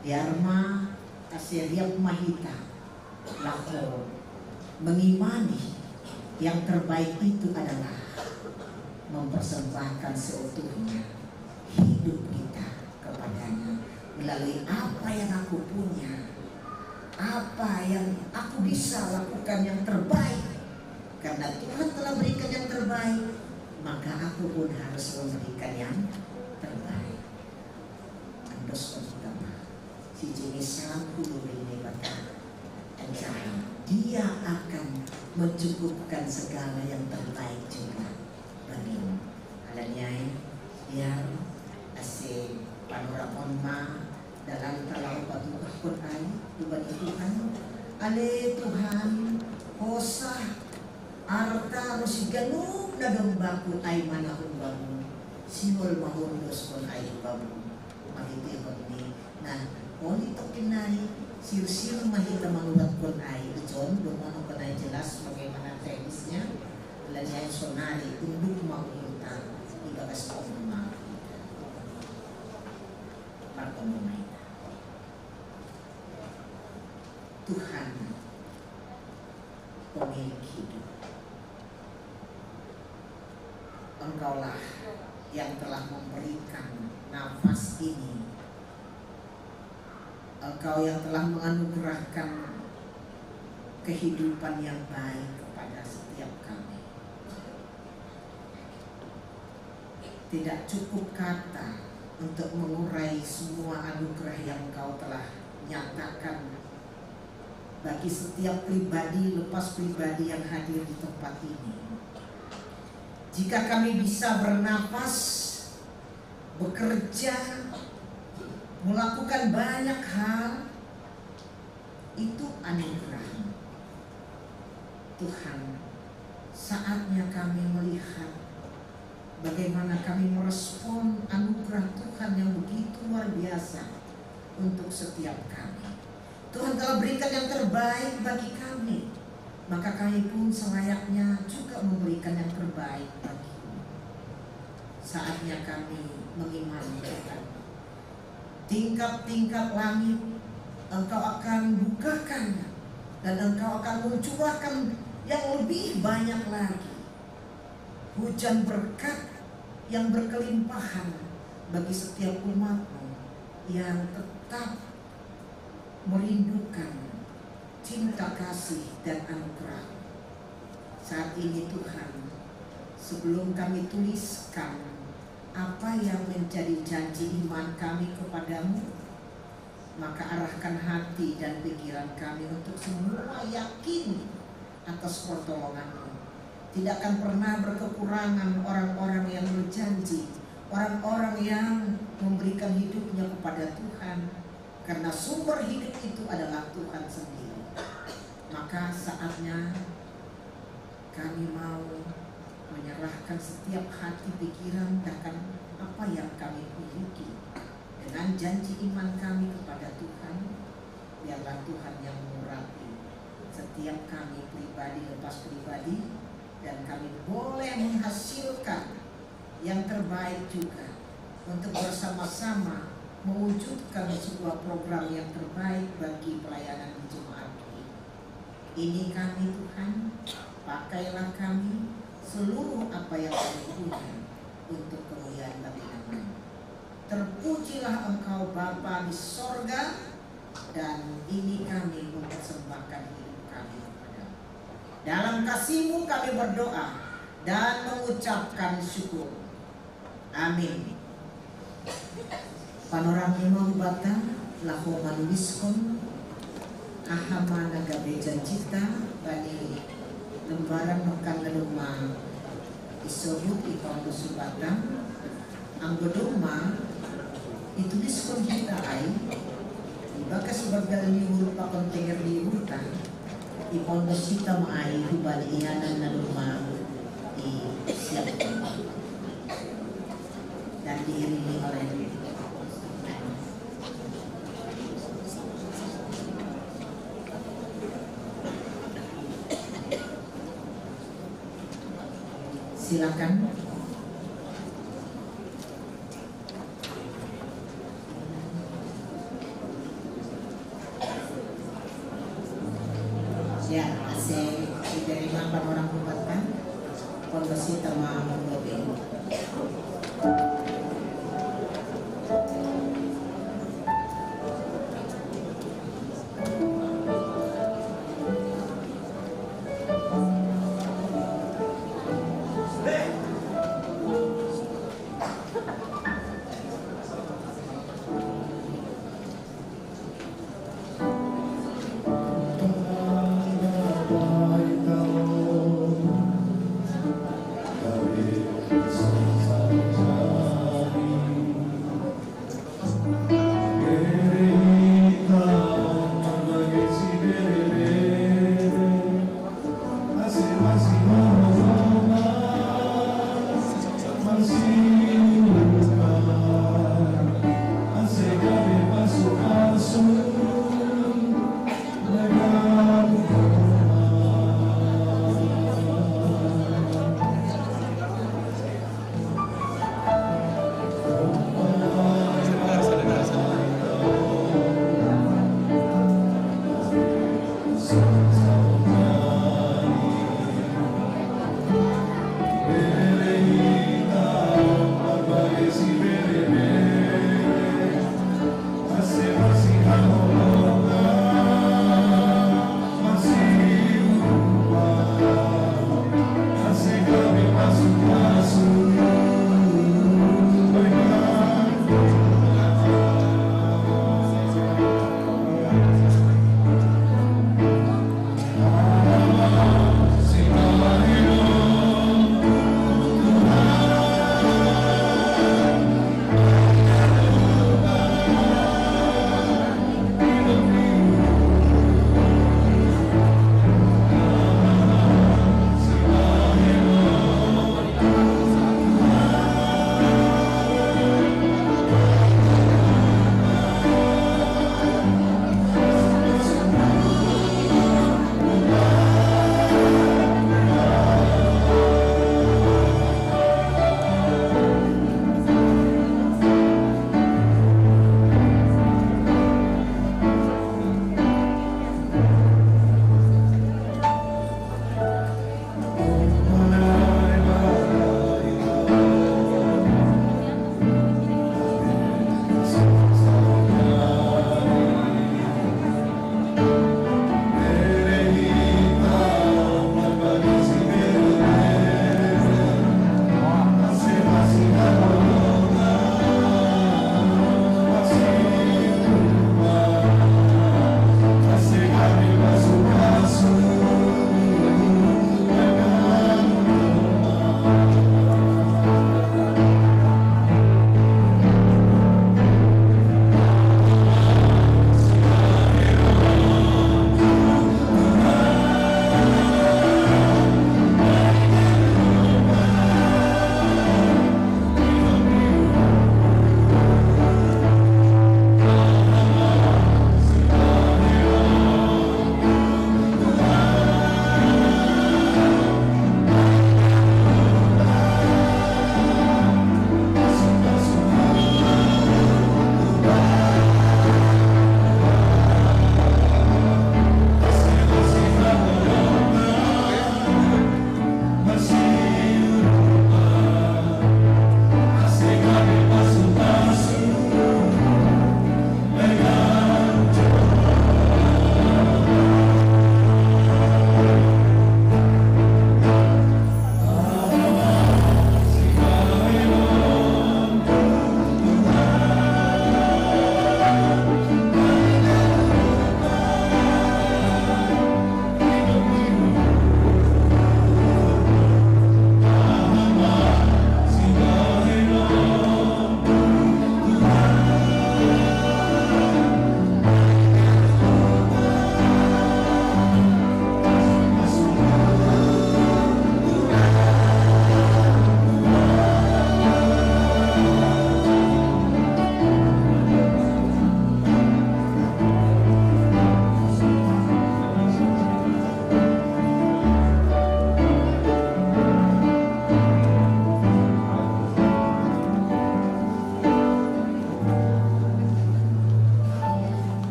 biar ma ase riap ma hita laho mengimani yang terbaik itu adalah mempersembahkan seutuhnya hidup kita kepada-Nya melalui apa yang aku punya. Apa yang aku bisa lakukan yang terbaik? Karena Tuhan telah berikan yang terbaik, maka aku pun harus memberikan yang terbaik. Andos pertama, si jenis sapu ini, Bapak, rencana Dia akan mencukupkan segala yang terbaik juga bagimu. Alaniai, biar asi panurakon ma dalan talau patugah kon ai ubani Tuhan. Ale Tuhan, hosah arta ro siganup na dombaku ai manahun bamu, sihol mahondos kon ai bamu. Mahitihon ni, nah, oli tokin nai, sirsir mahita manurat kon ai, ijon, domon kon ai jelas bagaimana teknisnya. Alaniai sonari, unduk ma uta ibagas penggemar kita. Markono maita. Tuhan, pemilik hidup, Engkaulah yang telah memberikan nafas ini. Engkau yang telah menganugerahkan kehidupan yang baik kepada setiap kami. Tidak cukup kata untuk mengurai semua anugerah yang Engkau telah nyatakan bagi setiap pribadi lepas pribadi yang hadir di tempat ini. Jika kami bisa bernapas, bekerja, melakukan banyak hal, itu anugerah Tuhan. Saatnya kami melihat bagaimana kami merespon anugerah Tuhan yang begitu luar biasa untuk setiap kami. Tuhan telah berikan yang terbaik bagi kami, maka kami pun selayaknya juga memberikan yang terbaik bagimu. Saatnya kami mengimani Tuhan. Tingkap-tingkap langit Engkau akan bukakan, dan Engkau akan mencurahkan yang lebih banyak lagi. Hujan berkat yang berkelimpahan bagi setiap umatmu yang tetap merindukan cinta kasih dan anugerah. Saat ini Tuhan, sebelum kami tuliskan apa yang menjadi janji iman kami kepadamu, maka arahkan hati dan pikiran kami untuk semua yakin atas pertolonganmu. Tidak akan pernah berkekurangan orang-orang yang berjanji, orang-orang yang memberikan hidupnya kepada Tuhan, karena sumber hidup itu adalah Tuhan sendiri. Maka saatnya kami mau menyerahkan setiap hati, pikiran, bahkan apa yang kami miliki dengan janji iman kami kepada Tuhan. Biarlah Tuhan yang mengurapi setiap kami pribadi lepas pribadi, dan kami boleh menghasilkan yang terbaik juga untuk bersama-sama mewujudkan sebuah program yang terbaik bagi pelayanan di jemaat ini. Ini kami Tuhan, pakailah kami, seluruh apa yang kami punya untuk kemuliaan bagi nama. Terpujilah Engkau Bapa di sorga, dan ini kami mempersembahkan hidup kami kepada-Mu. Dalam kasih-Mu kami berdoa dan mengucapkan syukur. Amin. Panorang lima hubatan, laho manuliskon aha ma na gabe janjita bani lembaran mekan na domma isobut i paundos hubatan, anggo domma ituliskon hita ai, ibagas banggal ni uhur pakon tenger ni uhurta, ipaundos hita ma ai hubani ianan na domma i siap dan diiringi oleh Silakan. Ya, ase diterima panorang hubatan, kondisi tema menggobe.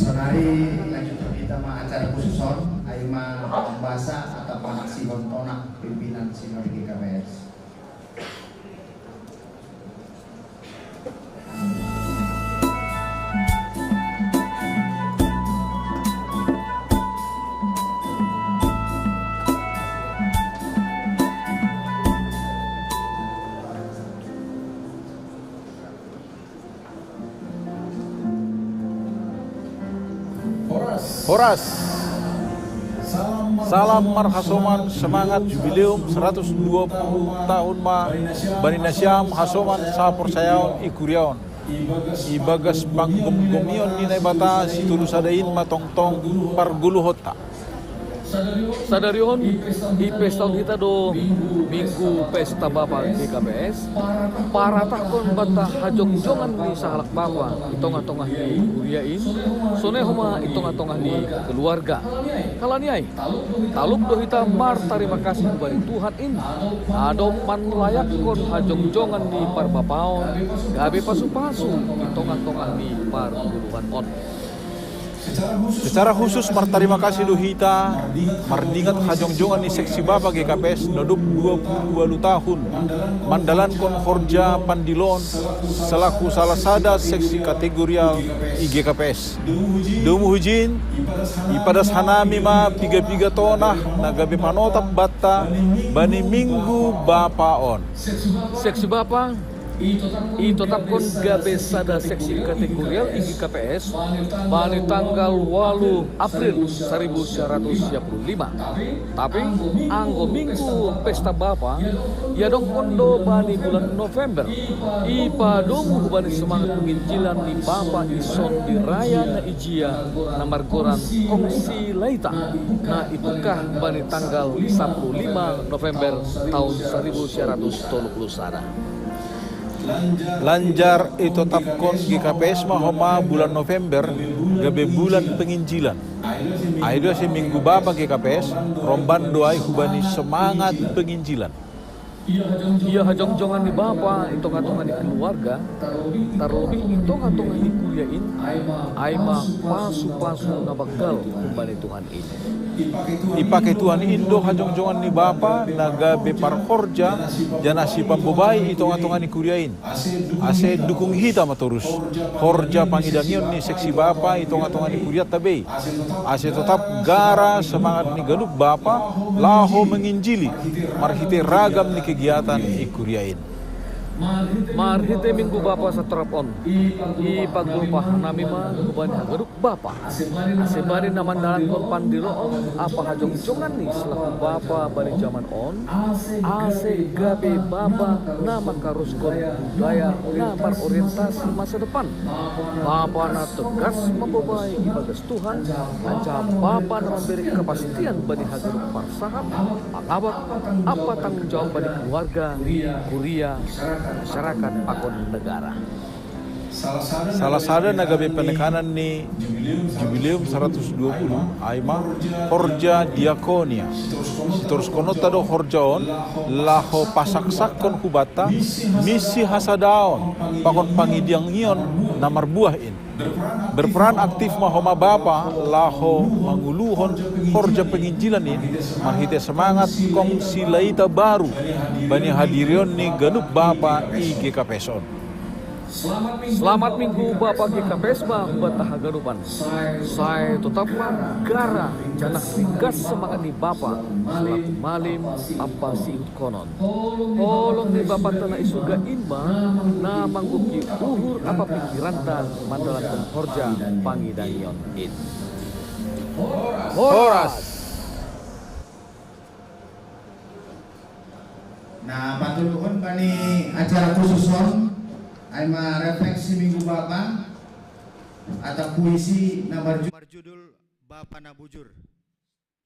Sonari lanjut kita ma acara khusus on, ai ma pambasa atau panaksihon tonah pimpinan Sinode G K P S. Horas. Salam marhasoman semangat jubileum seratus dua puluh tahun ma bani nasiam hasoman saporsayaon i kuria on. Ibagas panggomgomion ni Naibata situlusada in ma tongtong pargoluhonta. Sadari on, ipestaon hita do Minggu Pesta Bapa G K P S, paratahkon banta hajongjongan ni sahalak bapa i tongah-tongah ni kuria in, sonai homa i tongah-tongah ni keluarga. Halani ai, talup do hita martarima kasih hubani Tuhan in, na dob manlayakkon hajongjongan ni parbapaon gabe pasupasu i tongah-tongah ni pargoluhan on. Secara khusus martarima kasih do hita mardingat hajongjongan ni seksi bapa G K P S na dob dua puluh ualu tahun mandalankon horja pandiloon selaku salah sada seksi kategorial i G K P S. Domu hujin, ipadas hanami ma piga-piga tonah na gabe panotap banta bani Minggu Bapa on. Seksi bapa itotapkon gabe sada seksi kategorial i G K P S bani tanggal ualu April saribu sia ratus sia puluh lima. Tapi, anggo Minggu Pesta Bapa iadongkon do bani bulan November. Ipadomu hubani semangat penginjilan ni bapa i Sondi Raya na ijia na margoran Kongsi Laita, na ipungkah bani tanggal sapuluh lima November taon saribu sia ratus tolu puluh sada. Lanjar itotapkon G K P S ma homa bulan November gabe bulan penginjilan. Ai do ase Minggu Bapa G K P S romban do ai hubani semangat penginjilan. Ia hajongjongan ni bapa i tongah-tongah ni keluarga, tarlobih i tongah-tongah ni kuria in, ai ma pasupasu na banggal humbani Tuhan in. Ipake Tuhan in do hajongjongan ni bapa na gabe parhorja janah sipambobai i tongah-tongah ni kuria in. Ase dukung hita ma torus horja pangidangion ni seksi bapa i tongah-tongah ni kurianta be, ase totap gara semangat ni ganup bapa laho menginjili marhite ragam ni kegiatan i kuria in. Marhite Minggu Bapa satorop on, ipagulpa hanami ma hubani haganup bapa, ase bani na mandalankon pandiloon ampa hajongjongan ni selaku bapa bani jaman on, ase gabe bapa na mangkaruskon budaya na marorientasi masa depan, bapa na tegas mambobai ibagas Tuhan, anjaha bapa na mambere kepastian bani haganup parsahap, pangabak, ampa tanggung jawab bani keluarga, kuria, masyarakat pakon negara. Salah sada na gabe penekanan ni Jubileum saratus dua puluh ai ma horja diakonia. Sitoruskononta do horja on laho pasaksakkon hubanta misi hasadaon pakon pangidangion na marbuah in. Berperan aktif ma homa bapa laho manguluhon horja penginjilan in marhite semangat kongsi laita baru bani hadirion ni ganup bapa i G K P S on. Selamat Minggu Bapa G K P S ma hubanta haganupan. Sai totap ma gara janah ringgas semangat ni Bapa selaku malim ampa siihutkonon. Holong ni Bapanta na i surga in ma na manggohi uhur ampa pingkiranta mandalankon horja pangidangion in. Horas. Na patoluhon bani acara khusus on, ai ma refleksi Minggu Bapa atau puisi na marju-, marjudul Bapa na Bujur.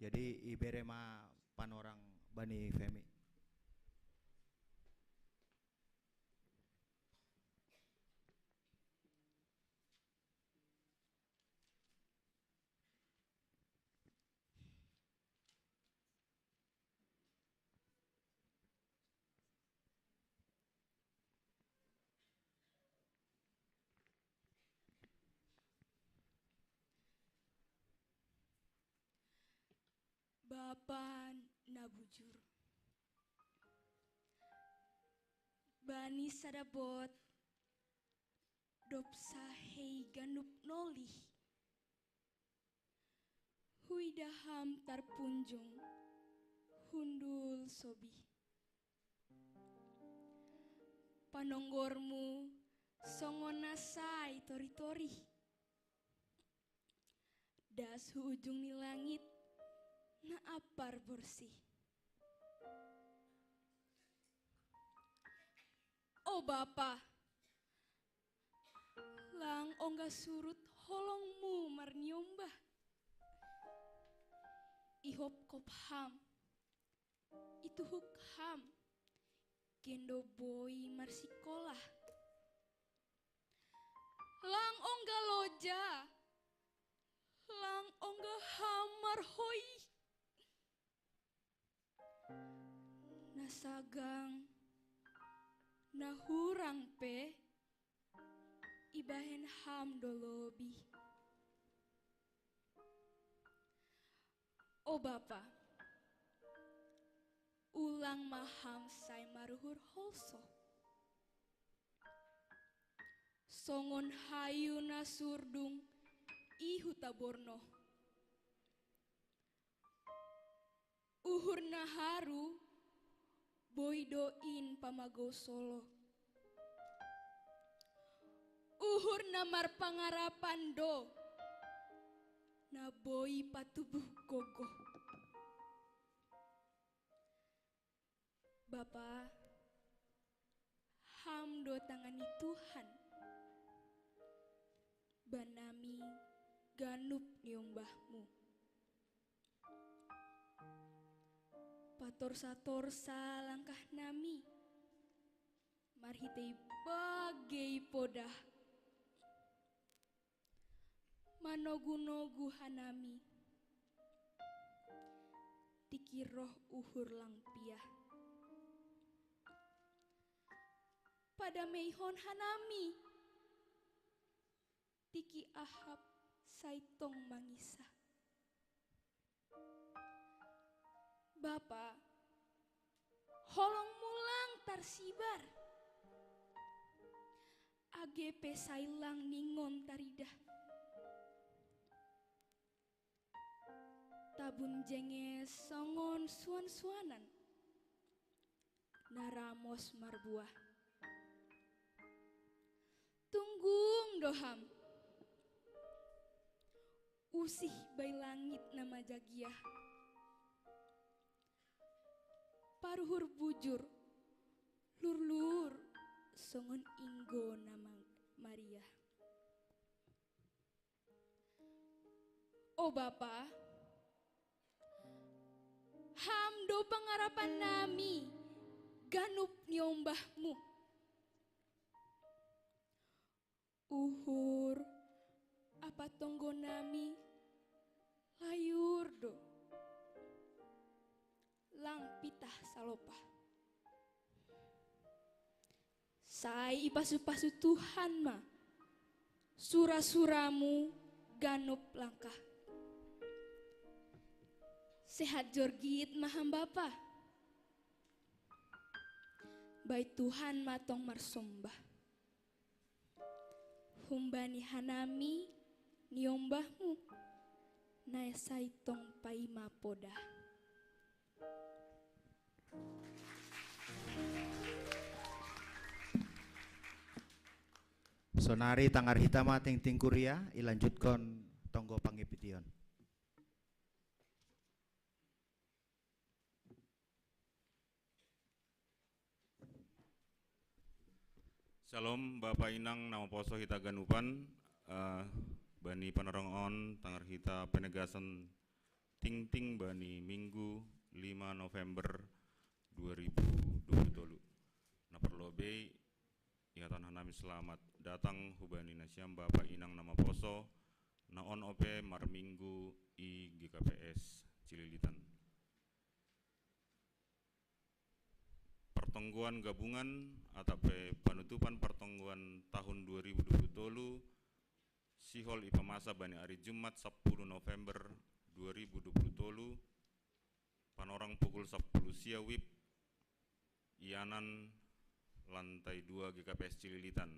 Jadi ibere ma panorang bani Femi. Bapa na bujur. Bani sada bot, dob sahei ganup nolih. Huida ham tarpunjung, hundul sobih. Panonggormu songon na sai tori-tori. Das hu ujung ni langit, na ampar borsih. O Bapa, lang ongga surut holongmu marniombah. Ihopkop ham, ituhuk ham, gendo boi marsikolah. Lang ongga loja, lang ongga ham marhoi. Na sagang, na hurang pe, ibahen ham do lobih. O Bapa, ulang ma ham sai maruhur holso. Songon hayu na surdung i huta Borno. Uhur na haru boi do in pamagou solo. Uhur na marpangarapan do na boi patubuh gogoh. Bapa, ham do tangan ni Tuhan. Ba nami ganup niombahmu. Patorsa-torsa langkah nami marhitei bagei podah. Manogu-nogu hanami tiki roh uhur lang piah. Padameihon hanami tiki ahap sai tong mangisah. Bapa, holongmu lang tarsibar, age pe sai lang ningon taridah. Tabun jenges songon suan-suanan na ramos marbuah. Tunggung do ham, usih bai langit na majagiah. Paruhur bujur, lurlur songon inggo na ma-, mariah. O Bapa, ham do pangarapan nami ganup niombahmu. Uhur ampa tonggo nami layur do, lang pitah salopah. Sai ipasu-pasu Tuhan ma sura-suramu ganup langkah. Sehat jorgit ma ham Bapa. Bai Tuhan ma tong marsombah. Humbani hanami niombahmu, na sai tong paima podah. Sonari tangar hita ma tingting kuria, ilanjutkon tonggo pangipition. Shalom, Bapa Inang na maposo hita ganupan, eh, bani panorang on tangar hita penegasan tingting bani Minggu lima November dua ribu dua puluh tolu. Na parlobei, ihatahon hanami selamat datang hubani nasiam Bapa Inang na maposo, na on ope marminggu i G K P S Cililitan. Pertonggoan gabungan atau pe penutupan pertonggoan tahun dua ribu dua puluh tolu, sihol ipamasa bani ari Jumat sapuluh November dua ribu dua puluh tolu, Panorang pukul sapuluh sia wib, ianan lantai dua G K P S Cililitan.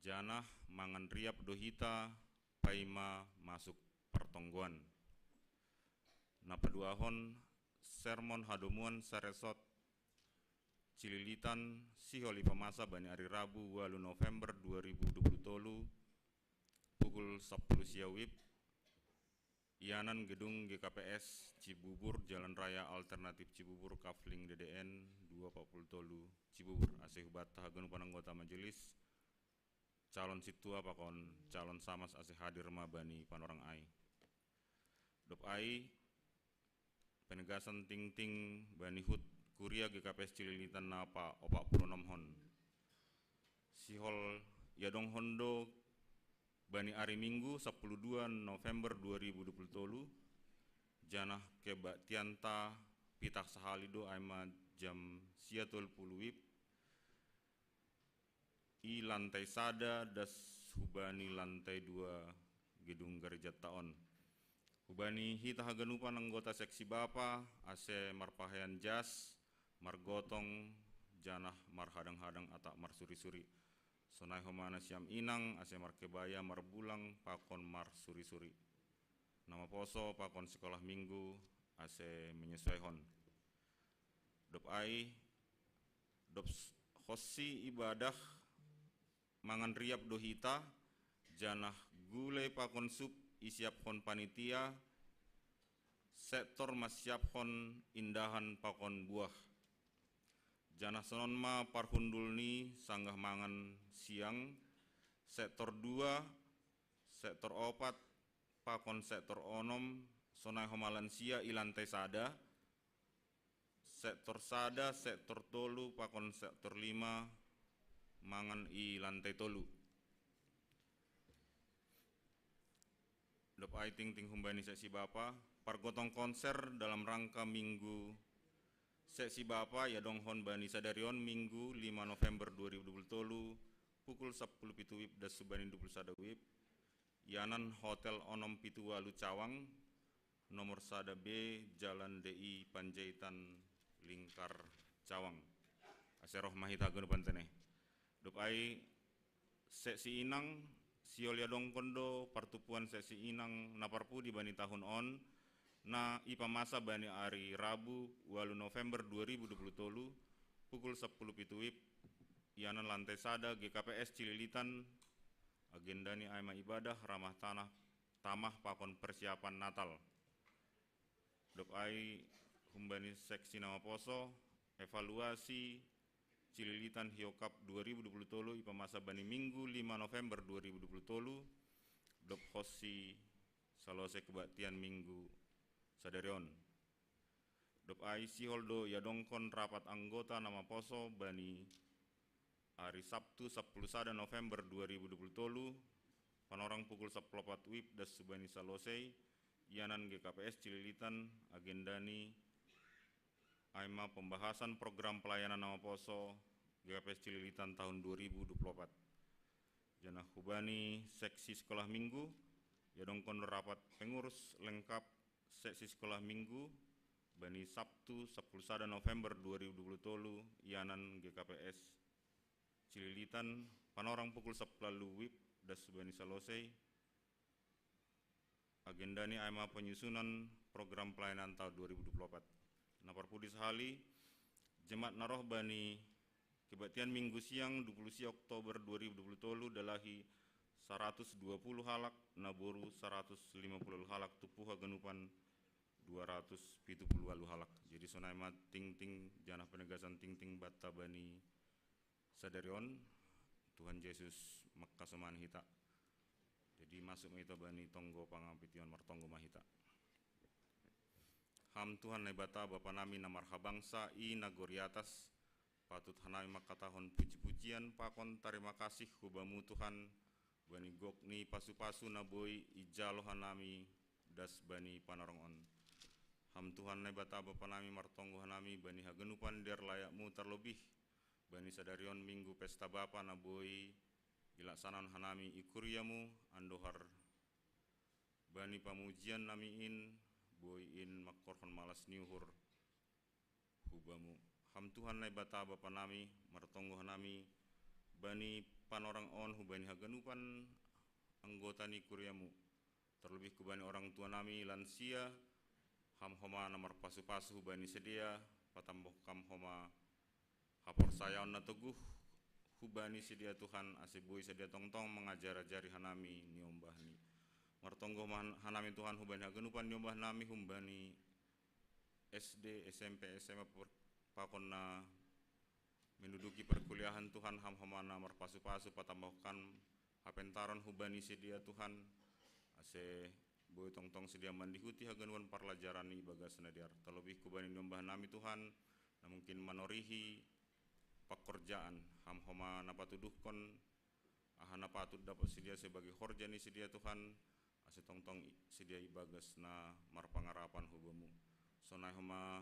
Janah mangan riap do hita paima masuk partonggoan. Na paduahon, sermon hadomuan saresot Cililitan, sihol ipamasa bani ari Rabu walu November dua ribu dua puluh tolu, pukul sapuluh sia wib, ianan gedung G K P S Cibubur, Jalan Raya Alternatif Cibubur, Kafling D D N dua empat puluh tolu, Cibubur. Ase hubatta haganupan anggota majelis, calon sintua pakon calon samas ase hadir ma bani panorang ai. Dob ai, penegasan tingting bani hut kuria G K P S Cililitan na paopat puluh onom hon. Sihol iadonghon do bani ari Minggu sapuluh dua November dua ribu dua puluh tolu, janah kebaktianta pitah sahali do, ai ma jam sia tolu puluh wib, i lantai sada das hubani lantai dua gedung garejanta on. Hubani hita haganupan anggota seksi bapa, ase marpahean jas, margotong, janah marhadang-hadang atap marsuri-suri. Sonai homa nasiam inang, ase markebaya, marbulang pakon marsuri-suri. Na maposo pakon sikolah Minggu, ase menyesuaihon. Dob ai, dob s-, honsi ibadah, mangan riap do hita, janah gulei pakon sup isiaphon panitia, sektor masiaphon indahan pakon buah. Janah sonon ma parhundulni sanggah mangan siang, sektor dua, sektor opat, pakon sektor onom, sonai homa lansia i lantai sada, sektor sada, sektor tolu, pakon sektor lima, mangan i lantai tolu. Dob ai tingting humbani seksi bapa, pargotong konser dalam rangka Minggu seksi bapa iadonghon bani sadari on, Minggu lima November dua ribu dua puluh tolu, pukul sapuluh pitu wib das hubani dua puluh sada wib, ianan Hotel onom pitu walu Cawang, nomor sada B, Jalan D I Panjaitan, Lingkar, Cawang. Ase roh ma hita haganupan tene. Dob ai, seksi inang, sihol iadongkon do partupuan seksi inang na parpudi bani tahun on, na ipamasa bani ari Rabu walu November dua ribu dua puluh tolu, pukul sapuluh pitu wib, ianan lantai sada G K P S Cililitan. Agendani ai ma ibadah ramah tanah, tamah pakon persiapan Natal. Dob ai, humbani seksi na maposo, evaluasi Cililitan Hiokap dua ribu dua puluh tolu ipamasa bani Minggu lima November dua ribu dua puluh tolu, dob honsi salose kebaktian Minggu sadari on. Dob ai, sihol do iadongkon rapat anggota na maposo bani ari Sabtu sapuluh sada November dua ribu dua puluh tolu, panorang pukul sapuluh opat wib das hubani salose, ianan G K P S Cililitan. Agendani ai ma pembahasan program pelayanan na maposo G K P S Cililitan tahun dua ribu dua puluh opat. Janah hubani seksi sikolah Minggu, iadongkon rapat pengurus lengkap seksi sikolah Minggu bani Sabtu sapuluh sada November dua ribu dua puluh tolu, ianan G K P S Cililitan, panorang pukul sapuluh walu wib das hubani salose. Agendani ai ma penyusunan program pelayanan tahun dua ribu dua puluh opat. Na parpudi sahali, jemaat na roh bani kebaktian Minggu siang dua puluh sia Oktober dua ribu dua puluh tolu dalahi saratus dua puluh halak, na boru saratus lima puluh walu halak, tupu haganupan dua ratus pitu puluh walu halak. Jadi sonai ma tingting janah penegasan tingting banta bani sadari on. Tuhan Jesus mangkasomani hita. Jadi masuk ma hita bani tonggo pangampition, martonggo ma hita. Ham Tuhan Naibata, Bapa nami na marhabangsa i nagori atas, patut hanami mangkatahon puji-pujian pakon tarima kasih hu Bamu Tuhan, bani gok ni pasu-pasu na boi ijalo hanami das bani panorang on. Ham Tuhan Naibata Bapa nami, martonggo hanami bani haganupan dear layakMu, tarlobih bani sadari on Minggu Pesta Bapa na boi ilaksanahon hanami i kuriaMu, andohar bani pamujian nami in, boi in mangkorhon malas ni uhur hu Bamu. Ham Tuhan Naibata Bapa nami, martonggo hanami bani panorang on hubani haganupan anggota ni kuriamu, terlebih hubani orang tua nami lansia, ham homa na marpasu-pasu hubani sidea, patamboh kam homa haporsayaon na toguh hubani sidea Tuhan, ase boi sidea tongtong mangajari-ajari hanami niombah ni. Martonggo ma hanami Tuhan hubani haganupan niombah nami hubani S D, S M P, S M A per-, pakon na menduduki perkuliahan Tuhan, ham homa na marpasu-pasu patambohkan hapentaron hubani sidea Tuhan, ase boi tongtong sidea mandihuti haganupan parlajaran ni ibagas na dear. Terlebih hubani niombah nami Tuhan, na mungkin manorihi pakorjaan, ham homa na patuduhkon aha na patut dapot sidea sebagai horja ni sidea Tuhan, ase tongtong i-, sidea ibagas na marpangarapan hu Bamu. Sonai homa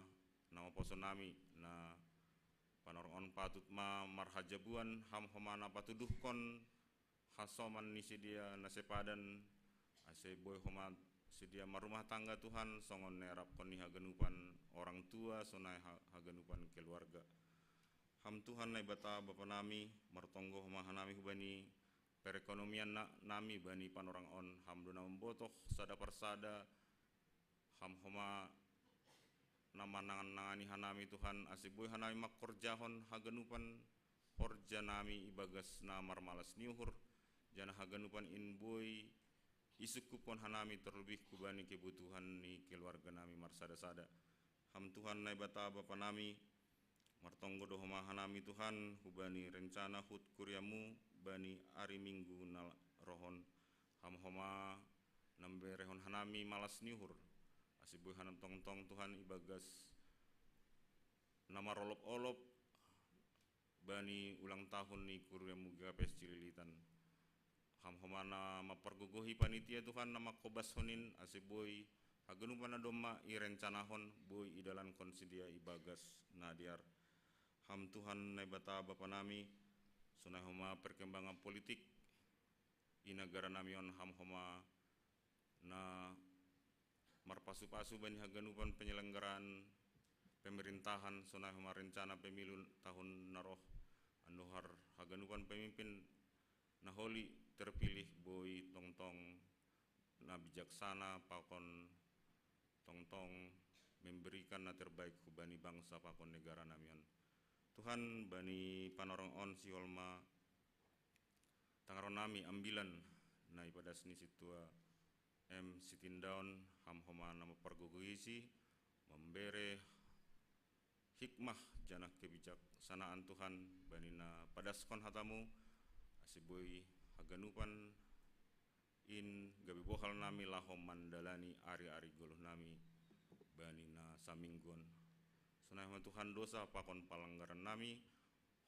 na maposo nami, na panorang on patut ma marhajabuan, ham homa na patuduhkon hasoman ni sidea na sepadan, ase boi homa sidea marumah tangga Tuhan, songon na erapkon ni haganupan orang tua, sonai ha-, haganupan keluarga. Ham Tuhan Naibata Bapa nami, martonggo homa hanami hubani perekonomian na-, nami bani panorang on, ham do na mambotoh sada parsada, ham homa na manangan-nangani hanami Tuhan, ase boi hanami mangkorjahon haganupan horja nami ibagas na marmalas ni uhur, janah haganupan in boi isungkuphon hanami terlebih hubani kebutuhan ni keluarga nami marsada-sada. Ham Tuhan Naibata Bapa nami, martonggo do homa hanami Tuhan hubani rencana hut kuriamu bani ari Minggu na roh on, ham homa na mamberehon hanami malas ni uhur, ase boi hanami tongtong Tuhan ibagas na marolop-olop bani ulang tahun ni kuriamu G K P S Cililitan. Ham homa na mampargogohi panitia Tuhan na mangkobashon in, ase boi haganupan na domma irencanahon boi idalankon sidea ibagas na dear. Ham Tuhan Naibata Bapa nami, sonai homa perkembangan politik i nagara nami on, ham homa na marpasu-pasu bani haganupan penyelenggaraan pemerintahan, sonai homa rencana pemilu tahun na roh, andohar haganupan pemimpin na holi terpilih boi tongtong na bijaksana pakon tongtong memberikan na terbaik hubani bangsa pakon negara nami on. Tuhan, bani panorang on sihol ma tangaron nami ambilan na ipadas ni sintua M Sitindaon, ham homa na mampargogohisi, mambere hikmah janah kebijaksanaan Tuhan bani na padaskon hatamu, ase boi haganupan in gabe bohal nami laho mandalani ari-ari goluh nami bani na saminggu on. Sonai homa Tuhan dosa pakon palanggaran nami,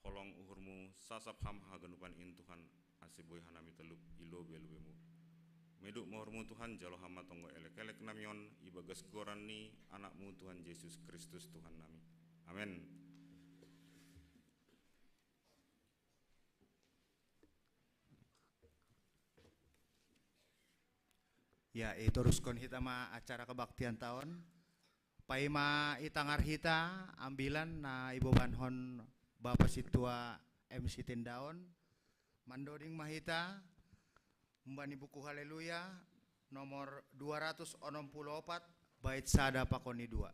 holong uhurmu sasap ham haganupan in Tuhan, ase boi hanami talup i lobei-lobeimu. Meduk ma uhurmu Tuhan, jalo ham ma tonggo elek-elek nami on, ibagas goran ni Anakmu Tuhan Jesus Kristus Tuhan nami. Amen. Ya, itoruskon hita ma acara kebaktian taon. Paima itangar hita ambilan na ibobankon Bapa Sintua M Sitindaon, mandoding ma hita humbani buku Haleluya nomor dua ratus onom puluh opat, bait sada pakon ni dua.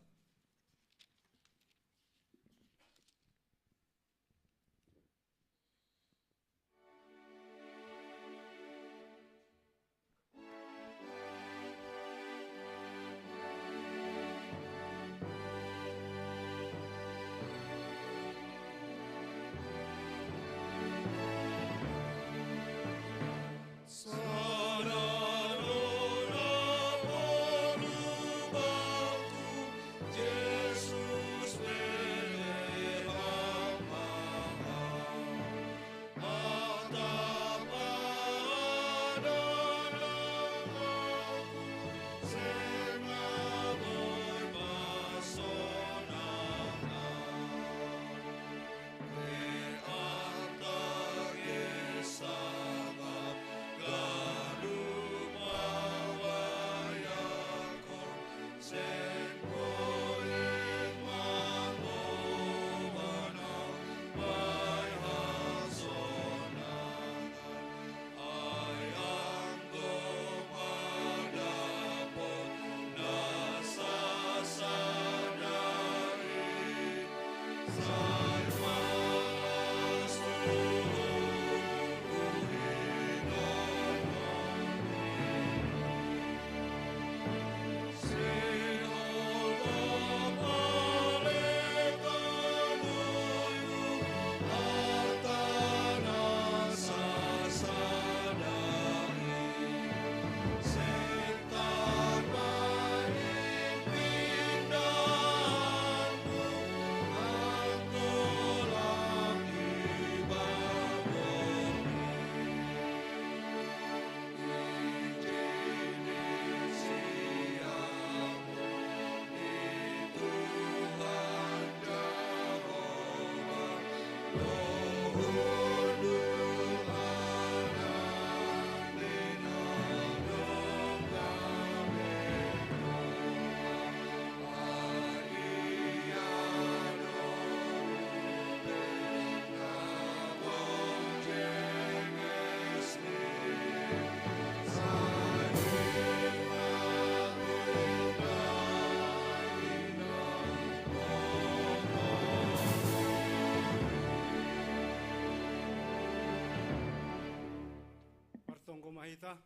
Ita,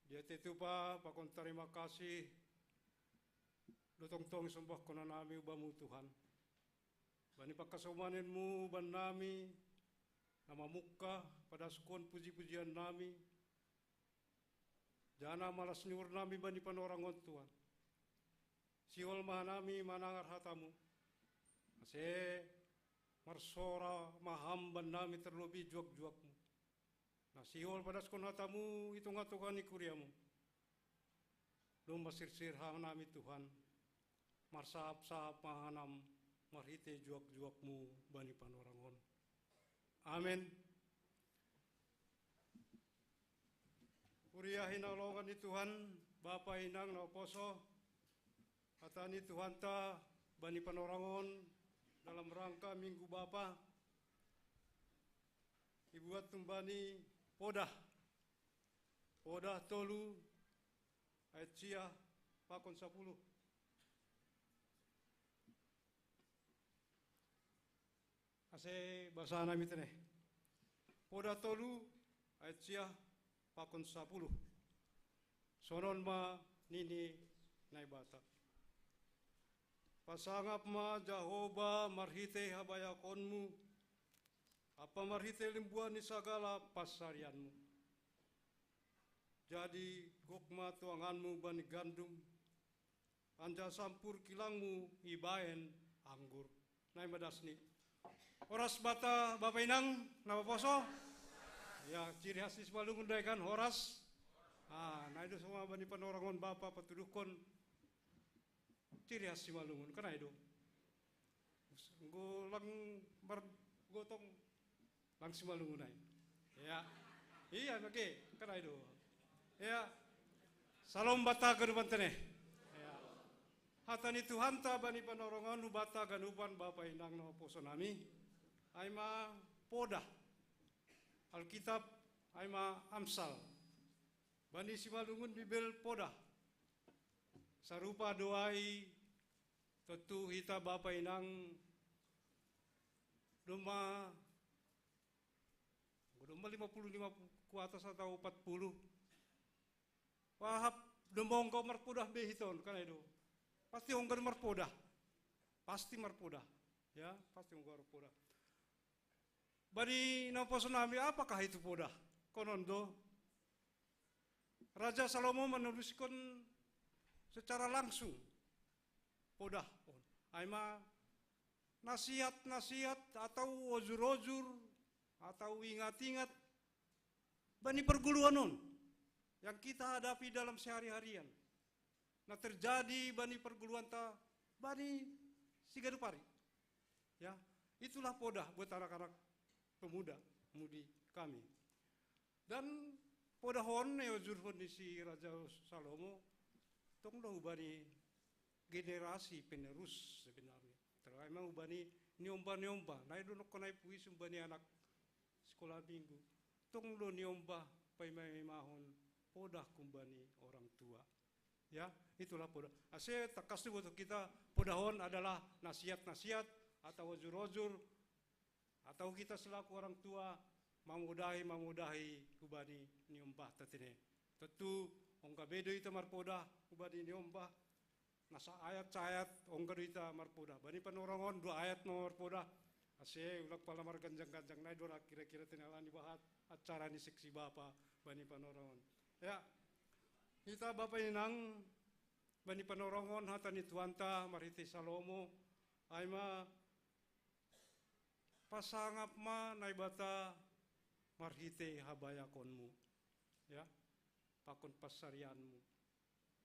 dia tetupa pakon tarima kasih, do tongtong sombah kona nami ubamu Tuhan. Bani pakasomanenmu ban nami, na mamungka padaskon puji-pujian nami, jana malas ni uhur nami bani panorangon Tuhan. Sihol ma nami manangar hatamu, ase marsora maham ban nami terlobi juak-juakmu. Na sihol padaskon hatamu i tonga-tonga ni kuriamu. Domma sirsir hanami Tuhan, marsahap-sahap ma hanam marhite juak-juakmu bani panorangon. Amen. Kuria hinaholongan ni Tuhan, Bapa inang na poso, hata ni Tuhanta bani panorangon dalam rangka Minggu Bapa, ibuat tumbani Podah. Podah tolu ayat sia pakon sapuluh. Ase basa nami tene. Podah tolu ayat sia pakon sapuluh. Sonon ma nini Naibata. Pasangap ma Jahoba marhite habayakonmu, apa marhite limbuan ni sagala pansarianmu. Jadi gok ma tuanganmu bani gandum, anjaha sampur kilangmu ibaen anggur. Nai ma dasni. Horas banta bapa inang na maposo. Ya, ciri khas ni Simalungun dai kan horas. Ah, nai do songon bani panorangon bapa patuduhon. Ciri khas Simalungun kan nai do. Enggo lang margotong lang Simalungun ai. Ya. Iya, oke, kan nai do. Ya. Salom banta ganupan tene. Ya. Hata ni Tuhanta bani panorangon hubanta ganupan bapa inang na maposo nami. Ai ma Podah. Alkitab ai ma Amsal. Bani Simalungun Bibel Podah. Sarupa do ai tontu hita bapa inang domma, domma lima puluh lima ku atas atau empat puluh. Wahap domma ongga marpodah be hita on, kan nai do. Pasti ongga do marpodah. Pasti marpodah. Ya, pasti ongga marpodah. Bani na maposo nami, apakah itu podah? Konon do, Raja Salomo menuliskan secara langsung podah on. Ai ma nasihat-nasihat atau ojur-ojur atau ingat-ingat bani perguluan on yang kita hadapi dalam sehari-harian. Na terjadi bani perguluanta bani siganup ari. Ya, itulah podah buat anak-anak pemuda mudi kami. Dan podah on na iojurhon ni si Raja Salomo tong do hubani generasi penerus sebenarnya. Terutama hubani niombah-niombah. Nai do nongko nai puisi hubani anak sekolah minggu. Tong do niombah paima-imahon podah hubani orang tua. Ya, itulah podah. Ase tangkas do boto kita, podah on adalah nasihat-nasihat atau ojur-ojur atau kita selaku orang tua mamodahi-mamodahi hubani niombah ta tene. Tontu ongga be do ita marpodah hubani niombah, na saayat-saayat ongga do ita marpodah. Bani panorangon dua ayat ma marpodah. Ase ulang pala marganjang-ganjang, nai do ra kira-kira tene ala ni bahat acara ni seksi bapa bani panorangon. Ya. Hita bapa inang bani panorangon hata ni Tuhanta marhite Salomo, ai ma pasangap ma Naibata marhite habayakonmu. Ya. Pakon pansarianmu.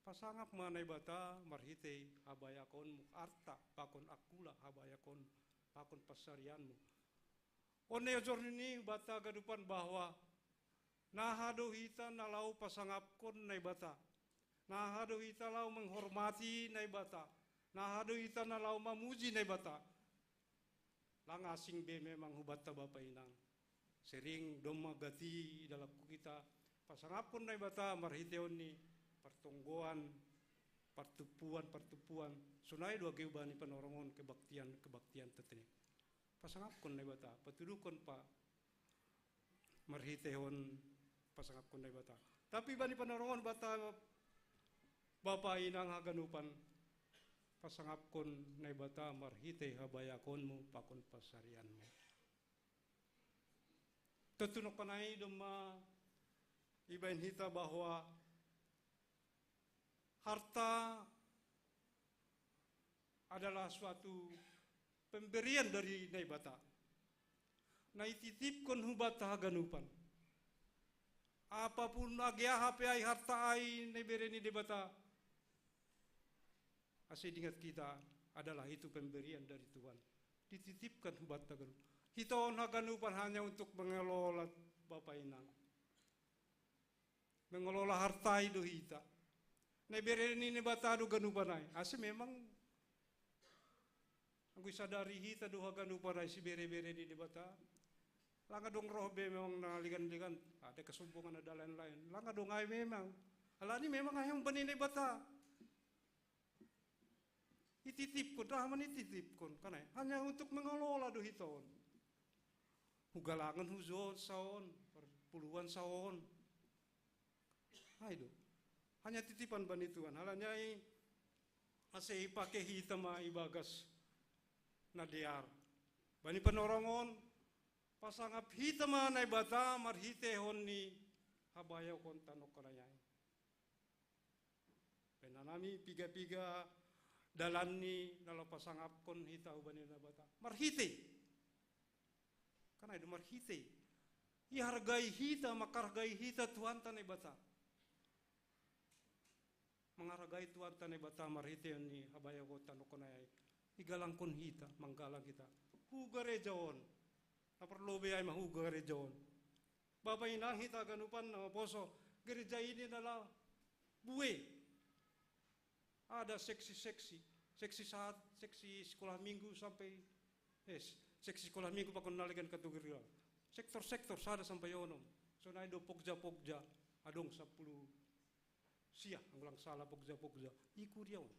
Pasangap ma Naibata marhite habayakonmu, arta pakon angkula habayakon pakon pansarianmu. On na iojur ni hubanta ganupan bahwa naha do hita na laho pasangapkon Naibata. Naha do hita laho menghormati Naibata. Naha do hita na laho mamuji Naibata. Lang asing be memang hubanta bapa inang. Sering domma gati dalam ku kita pasangapkon Naibata marhitehon ni partonggoan, partumpuan-partumpuan. Sonai do age hubani panorangon kebaktian-kebaktian ta tene. Pasangapkon Naibata, patuduhkon pa, marhitehon Pasangapkon Naibata. Tapi bani panorongon Bata, Bapa inang haganupan, pasangapkon Naibata marhite habayakonmu pakon pasarianmu. Tontu nokkonai domma ibaen hita bahwa harta adalah suatu pemberian dari Naibata. Na ititipkon hubata haganupan. Apapun age aha pe ai harta ai na ibere ni Debata, ase dingat kita adalah itu pemberian dari Tuhan. Dititipkan hubata haganupan. Hita on haganupan hanya untuk mengelola Bapa inang. Mengelola harta i do hita. Na ibere ni Debata do ganupan ai. Ase memang anggo isadari hita do haganupan ai sibere-bere ni Debata, langa dong roh be memang na ligan-ligan, ada kesombongan, ada lain-lain. Langa dong ai memang. Alani memang ai humbani Debata. Ititipkon, rahaman ititipkon, kan ai. Hanya untuk mengelola do hita on. Hugalangan hujon saon, parpuluan saon. Ai do. Hanya titipan bani Tuhan. Alani ai ase ipake hita ma ibagas na dear. Bani panorongon, pasangap hita ma Naibata marhitehon ni habayakonta nokkonai ai. Penanami piga-piga dalan ni na laho pasangapkon hita hubani Naibata. Marhite. Kan ai do marhite. Ihargai hita, manghargai hita Tuhanta Naibata. Manghargai Tuhanta Naibata marhite ni habayakonta nokkonai ai. Igalangkon hita, manggalang hita. Hu gareja on. Na parlobei ai ma hu gareja on. Bapa inang hita haganupan na maposo, gereja ini adalah bue. Ada seksi-seksi, seksi saat, seksi sekolah minggu sampai, eh, seksi sekolah minggu pakon na legan kategori. Sektor-sektor sada sampai onom. Sonai do pogja-pogja, adong sampulu sia, anggo lang sala pogja-pogja. Iku dia on.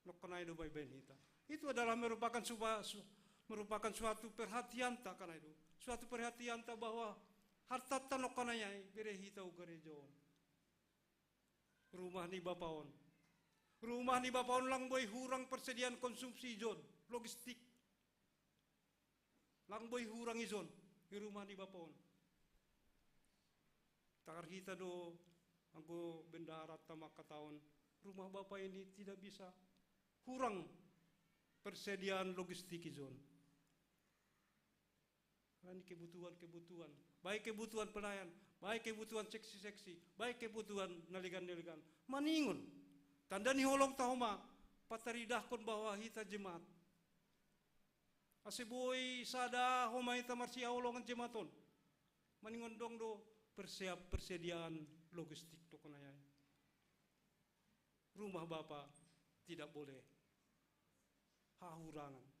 Nokkonai do baibain hita. Itu adalah merupakan suba-, su-, merupakan suatu perhatianta, kan ai do. Suatu perhatianta bahwa hartanta nokkonai ai, bere hita hu gareja on. Rumah ni Bapa on. Rumah ni Bapa on lang boi hurang persediaan konsumsi ijon, logistik. Lang boi hurang ijon, i rumah ni Bapa on. Tagar hita do, anggo bendahara ta mangkatahon, rumah Bapa ini tidak bisa hurang persediaan logistik ijon. Alani kebutuhan-kebutuhan, baik kebutuhan pelayan, baik kebutuhan seksi-seksi, baik kebutuhan na legan-legan. Maningon, tanda ni holongta homa, pataridahkon bahwa hita jemaat. Ase boi sada homa hita marsihaholongan jemaat on. Maningon dong do persiap-, persediaan logistik nokkonai ai. Rumah Bapa tidak boleh hahurangan.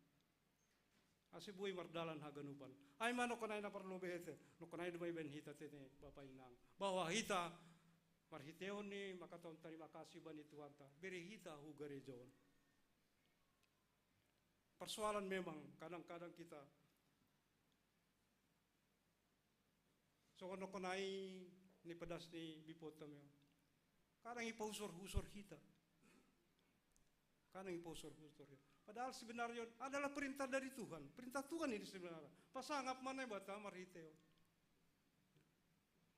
Ase boi mardalan haganupan. Ai ma nokkonai na parlobei hita, nokkonai do baibain hita tene Bapa inang. Bahwa hita marhitehon ni mangkatahon tarima kasih bani Tuhanta, bere hita hu gareja on. Persoalan memang kadang-kadang kita songon nokkonai ni pedas ni bipotta memang. Kadang ipahusor-husor hita. Kadang ipahusor-husor hita. Padahal sebenarnya adalah perintah dari Tuhan. Perintah Tuhan ini sebenarnya. Pasangap ma Naibata marhite on.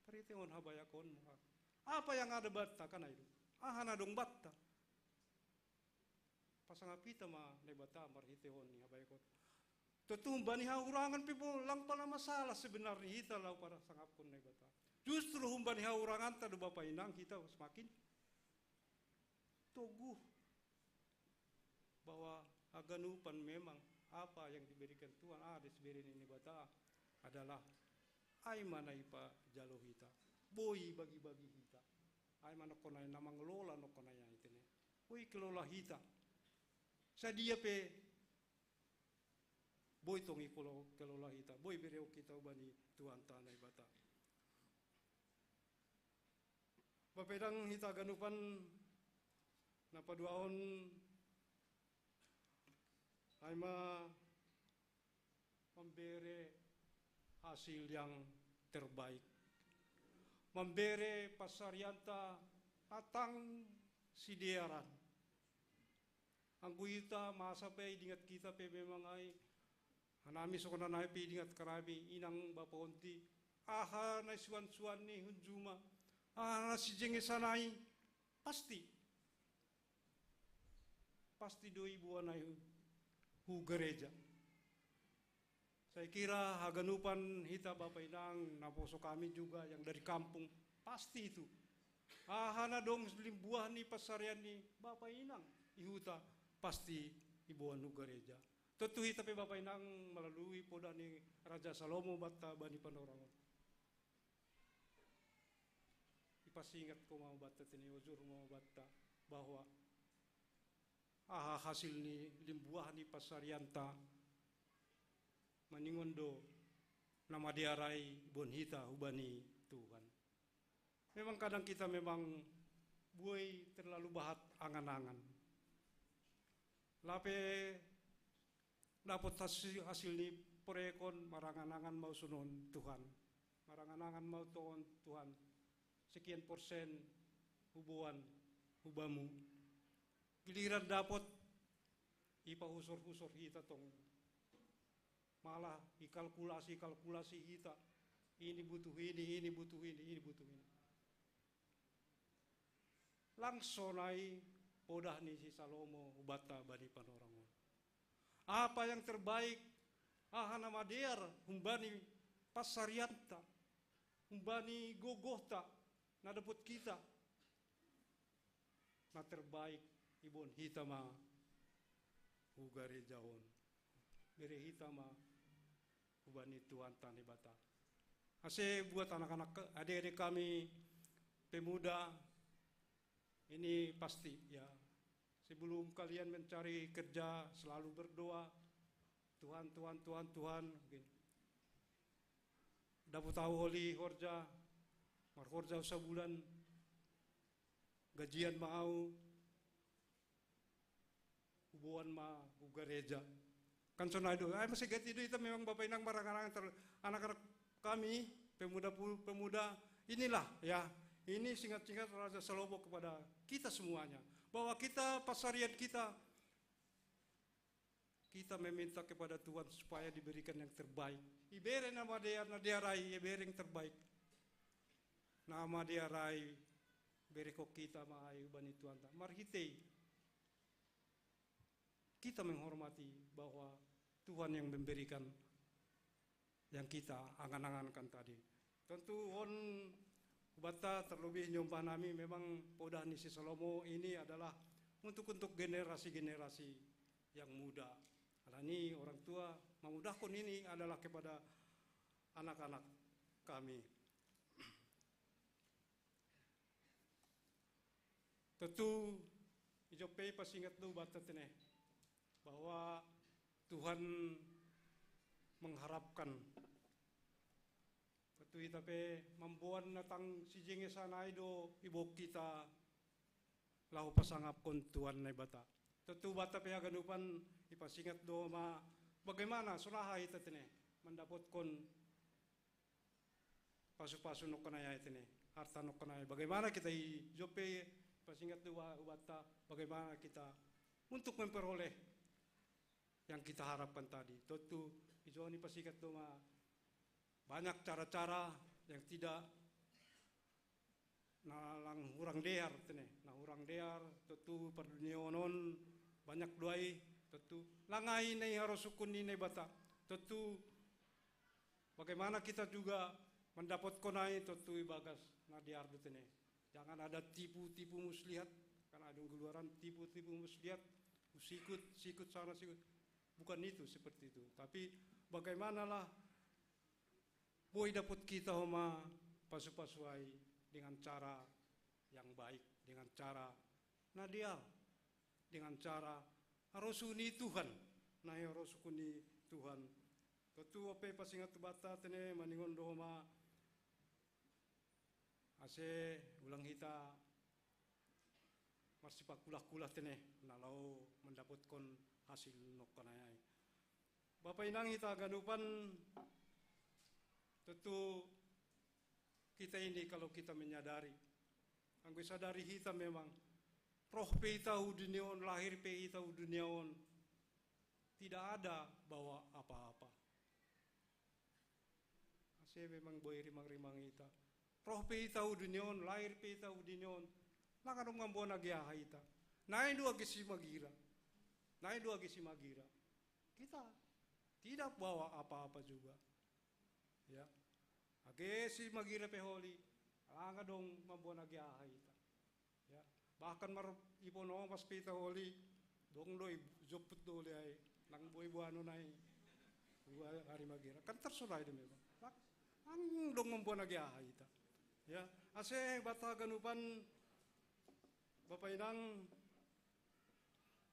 Marhite on habayakonmu. Apa yang ada banta, kan ai do. Aha na dong banta. Pasangap hita ma Naibata marhitehon ni habayakonta. Tontu humbani hahurangan pe bo lang pala masalah sebenarnya hita laho pasangapkon Naibata. Justru humbani hahuranganta do Bapa inang hita semakin toguh bahwa haganupan memang apa yang diberikan Tuhan, ah, disibere ni Naibata adalah ai ma na ipajalo hita. Boi bagi-bagi hita. Ai ma nokkonai na mangelola nokkonai ai tene. Boi kelola hita. Sadia pe boi tong ikolo-, kelola hita. Boi berehon hita hubani Tuhanta Naibata. Bapa inang hita haganupan na paduahon ai ma mambere hasil yang terbaik. Mambere passarianta natang sidearan. Anggo hita masa pe idingat hita pe memang ai, hanami songon nai pe idingat hanami inang bapa onti, aha na suan-suan ni hunjuma, aha na sijengesan ai, pasti, pasti do iboan ai hu, hu gereja. Saya kira haganupan hita bapa inang naposo kami juga yang dari kampung, pasti itu. Aha na dong limbuah ni passarian ni bapa inang i huta, pasti iboan hu gereja. Tontu hita pe bapa inang melalui poda ni Raja Salomo banta bani Panorangon. Ipasingat ho ma banta tene, ojur ma banta bahwa aha hasil ni limbuah ni passarianta, maningon do na madear ai iboan hita hubani Tuhan. Memang kadang kita memang buai terlalu bahat angan-angan. Lape dapot hasil, hasil ni proyekon marangan-angan mau sonon Tuhan. Marangan-angan mau toon Tuhan. Sekian persen huboan hubamu. Giliran dapot ipahusor-husor hita tong. Malah ikalkulasi-kalkulasi hita. Ini butuh ini, ini butuh ini, ini butuh ini. Langsung nai poda ni si Salomo hubanta bani Panorangon. Apa yang terbaik, aha na madear humbani passarianta, humbani gogohta na dapot hita, na terbaik iboan hita ma hu gareja on. Bere hita ma hubani Tuhanta Debata. Ase buat anak-anak, adik-adik kami pemuda, ini pasti ya, sebelum kalian mencari kerja selalu berdoa, Tuhan, Tuhan, Tuhan, Tuhan. Dapot ahu oli horja, marhorja sabulan, gajian ma ahu, huboan ma hu gareja. Kan sonai do ai, masih gati do hita memang bapa inang marangan-angan, anak-anak kami, pemuda, pemuda, inilah ya, ini singkat-singkat Raja Salomo kepada kita semuanya, bahwa kita passarian kita, kita meminta kepada Tuhan supaya diberikan yang terbaik. Ibere na madear, na dear ai, ibere yang terbaik. Na madear ai, berehon hita ma ai hubani Tuhanta. Marhitei kita menghormati bahwa Tuhan yang memberikan yang kita angan-angankan tadi. Tentu on hubanta terlebih nyombah nami memang poda ni si Salomo ini adalah untuk, untuk generasi-generasi yang muda. Alani orang tua memudahkan ini adalah kepada anak-anak kami. Tentu ijo pe pasingat do hubanta tene bahwa Tuhan mengharapkan. Tentu hita pe mamboan natang sijengesan ai do iboan hita laho pasangapkon Tuhan Naibata. Tentu hubanta pe haganupan ipasingat do ma bagaimana sonaha hita tene mandapotkon pasu-pasu nongkanai ai tene, harta nongkanai. Bagaimana kita i, ijo pe pasingat do hubanta, bagaimana kita untuk memperoleh yang kita harapkan tadi. Tentu ijo ni pasingat do ma banyak cara-cara yang tidak na lang hurang dear tene, na hurang dear, tentu parduniaon on banyak do ai, tentu lang ai na i harosuhkon ni Naibata. Tentu bagaimana kita juga mandapotkon ai, tentu ibagas na dear do tene. Jangan ada tipu-tipu muslihat, kan adong geluaran tipu-tipu muslihat, sikut, sikut sana, sikut. Bukan itu, seperti itu. Tapi bagaimanalah boi dapot hita homa pasu-pasu ai dengan cara yang baik, dengan cara na dear, dengan cara harosuh ni Tuhan, na harosuhkon ni Tuhan. Tentu on pe pasingat hubanta tene maningon do homa ase ulang hita marsipakulah-kulah tene na laho mandapotkon hasil nongkanai ai. Bapa inang hita haganupan, tentu Kita ini kalau kita menyadari, anggo isadari hita memang, roh pe hita hu dunia on, lahir pe hita hu dunia on, tidak ada bawa apa-apa. Ase memang boi rimang-rimang hita. Roh pe hita hu dunia on, lahir pe hita hu dunia on, lang adong mamboan age aha hita. Naeng do age simagira. Naeng do age simagira. Kita tidak bawa apa-apa juga. Ya. Age simagira pe holi, lang adong mamboan age aha hita. Ya. Bahkan mar ipon omas pe hita holi, dong do i-, joput do holi ai, nang boi boanon ai. Dua hari magira. Kan terserah itu memang. Lang adong mamboan age aha hita. Ya, ase bata haganupan, Bapa Inang,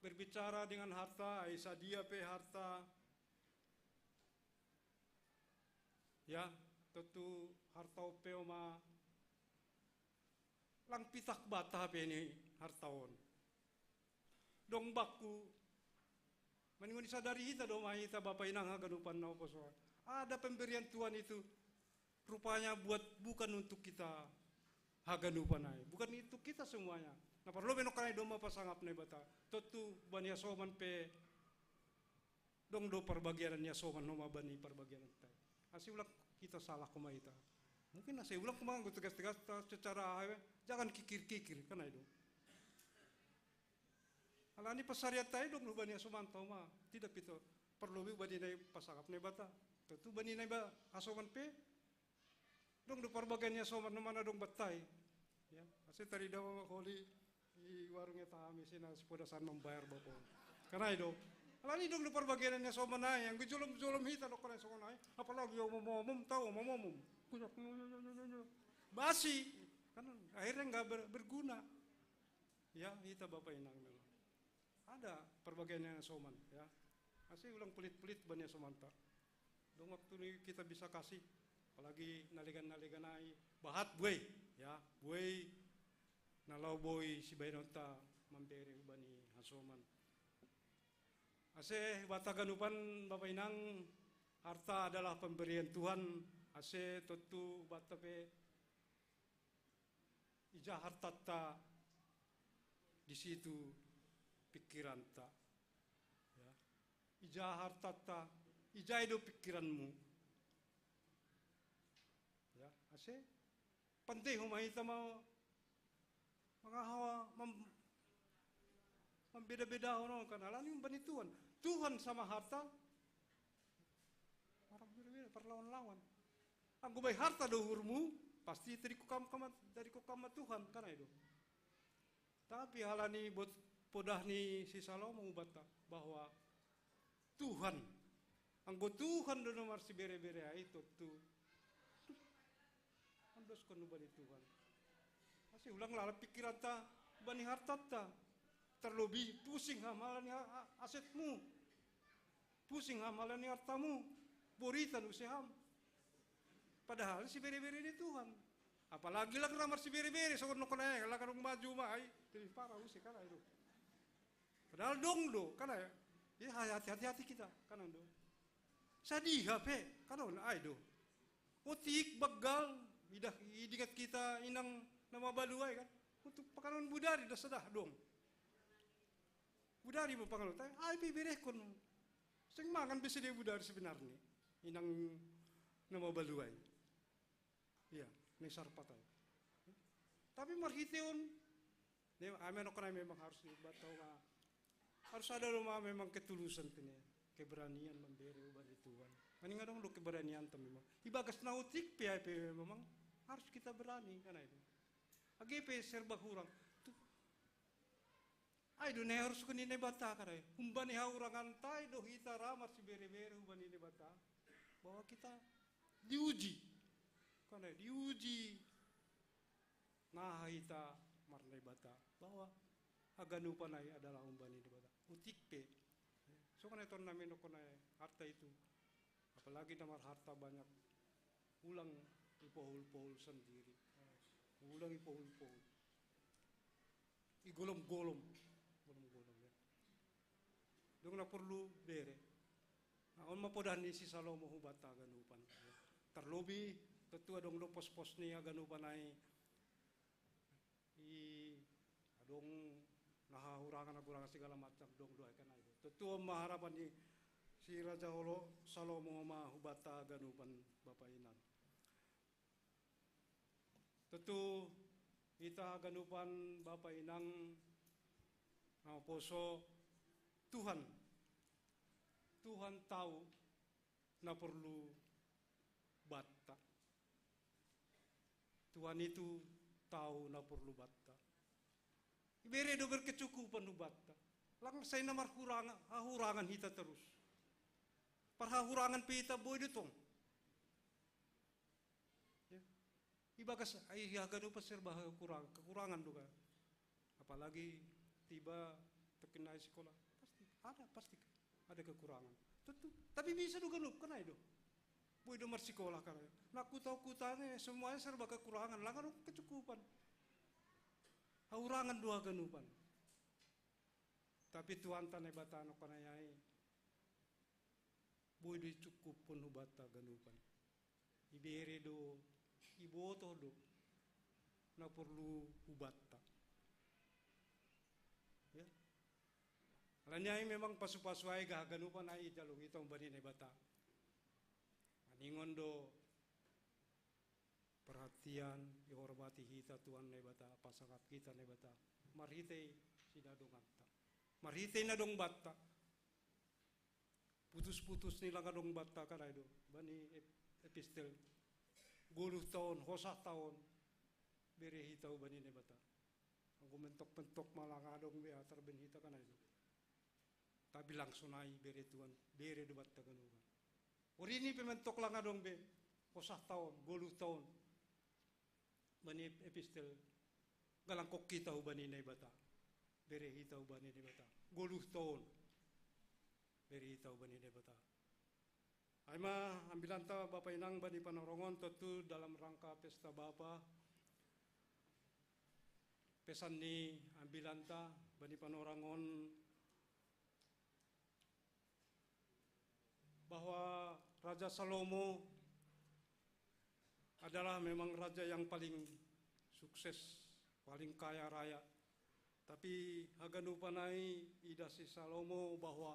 berbicara dengan harta, ai sadia pe harta. Ya, tontu harta on pe ma, lang pitah bata pe ni harta on. Dong bakku, maningon isadari hita do ma hita, Bapa Inang, haganupan na huposo. Ada pemberian Tuhan itu, rupanya buat, bukan untuk kita haganupan ai. Bukan untuk kita semuanya. Na parlobei nongkanai do ma pasangap Naibata. Tontu bani hasoman pe, dong do parbagianan ni hasoman on ma bani parbagiananta. Ase ulang kita salah homa hita. Mungkin ase ulang homa anggo tegas-tegas ta secara aha, jangan kikir-kikir, kan ai do. Alani pansarianta i dong do bani hasomanta homa, tidak pe ito parlobei bani nai pasangap Naibata. Tontu bani nai ba hasoman pe, dong do parbagian ni hasoman on ma na dong banta i. Ya, ase tarida ma holi i warung eta hami, ase na sipodasan mambayar bapa on. Kan ai do. Alani dong do parbagian ni hasoman ai, anggo jolom-jolom hita do kan ai songon ai. Apalagi omom-omom, tau omom-omom. Basi. Kan akhirnya nggak ber-, berguna. Ya, hita Bapa Inang memang. Ada parbagian ni hasoman, ya. Ase ulang pelit-pelit bani hasomanta. Dong waktu ni kita bisa kasih, apalagi na legan, na legan ai, bahat buei, ya, buei na laho boi sibahenonta mambere bani hasoman. Ase bata haganupan, Bapa Inang, harta adalah pemberian Tuhan, ase tontu bata pe, ija hartanta, di situ pikiranta. Ya. Ija hartanta, ijai do pikiranmu. Ya, ase pandei homa hita ma-, mangahawa, mam-, mambeda-bedahon on kan, alani bani Tuhan. Tuhan sama harta, orang beda-beda, parlawan-lawan. Anggo bahen harta do uhurmu, pasti tadi kukam kama, tadi kukam ma Tuhan, kan ai do. Tapi alani buat podah ni si Salomo hubanta bahwa Tuhan, anggo Tuhan do na marsibere-bere ai tontu, andoskon do bani Tuhan. Ase ulang lalap pikiranta bani hartanta. Terlebih pusing ham alani ha-, ha-, asetmu. Pusing ham alani hartamu, boritan use ham. Padahal sibere-bere ni Tuhan. Apalagi lang na marsibere-bere, songon nongkon ai, lang adong maju ma ai, lebih parah use kan ai do. Padahal dong do, kan ai. Ya, hati-hati kita, kan ai do. Sadia pe, kan ai do. Otik, banggal, idah, idingat kita inang na mabalu ai kan. Untuk pakanon budari da sada dong. Budari ma panganonta, ai pe iberehon. Seng mangan be sude budari sebenarna. Inang na mabalu ai. Iya, na i sarpat ai. Tapi marhitehon, ne, ai memang, memang harus dibatau ma. Harus ada do ma memang ketulusan tu ne. Keberanian mambere bani Tuhan. Maninga dong do keberanianta memang. Ibagas na otik pe ai pe memang harus kita berani kan ai do. Age pe serba hurang. Tu ai do na iharoshon ni Naibata kan ai. Humbani hahuranganta i do hita ra marsibere-bere humbani Naibata. Bahwa kita diuji. Kan ai, diuji. Nah, hita marnaibata. Bahwa haganupan ai adalah humbani Naibata. Otik pe. Songon ai tong na nidok ni harta itu. Apalagi na marharta banyak. Ulang ipohul-pohul sandiri. Ulang ipohul-pohul. Igolom-golom. Golom-golom, ya. Dong na porlu bere. Nah, on ma podah ni si Salomo hubanta haganupan. Tarlobi Tontu adong do pos-pos ni haganupan ai, i adong na hahurangan, hahurangan segala macam adong do ai, kan ai do. Tontu ma harapan ni si Raja Holo Salomo ma hubanta haganupan bapa inang. Tontu hita haganupan bapa inang, na poso, Tuhan, Tuhan tau na porlu banta. Tuhan itu tau na porlu banta. Ibere do berkecukupan hubanta. Lang sai na marhurangan, hahurangan hita terus. Parhahurangan pe hita boi do tong. Ya. Ibagas ai haganupan serba kekurangan, kekurangan do ka. Apalagi tiba terkena sekolah, pasti ada, pasti ada kekurangan. Tontu, tapi bisa do ganup, kan ai do. Boi do marsikola, kan ai. Na kuta-kuta ne semuanya serba kekurangan, lang adong kecukupan. Hahurangan do haganupan. Tapi Tuhanta Naibata, kan ai, boi do icukuphon hubanta haganupan. Ibere do, iboto do na porlu hubanta. Ya. Alani ai memang pasu-pasu ai ga haganupan ai ijalo hita humbani Naibata. Maningon do perhatian, ihormati hita Tuhan Naibata, pasangap hita Naibata marhitei sinadonganta, marhitei na dong banta. Putus-putus ni lang adong banta, kan ai do, bani ep-, epistel. Goluh taon, hosah taon, bere hita hubani Naibata. Anggo mentok-mentok ma lang adong be, ah, tarbahen hita, kan ai do. Tapi lang sonai bere Tuhan, bere do banta haganupan. Porini pe mentok lang adong be, hosah taon, goluh taon, bani epistel, galangkok hita hubani Naibata, bere hita hubani Naibata. Goluh taon, bere hita hubani Naibata. Ai ma ambilanta bapa inang bani panorangon, tontu dalam rangka pesta bapa. Pesan ni ambilanta bani panorangon, bahwa Raja Salomo adalah memang raja yang paling sukses, paling kaya raya. Tapi haganupan ai iida si Salomo bahwa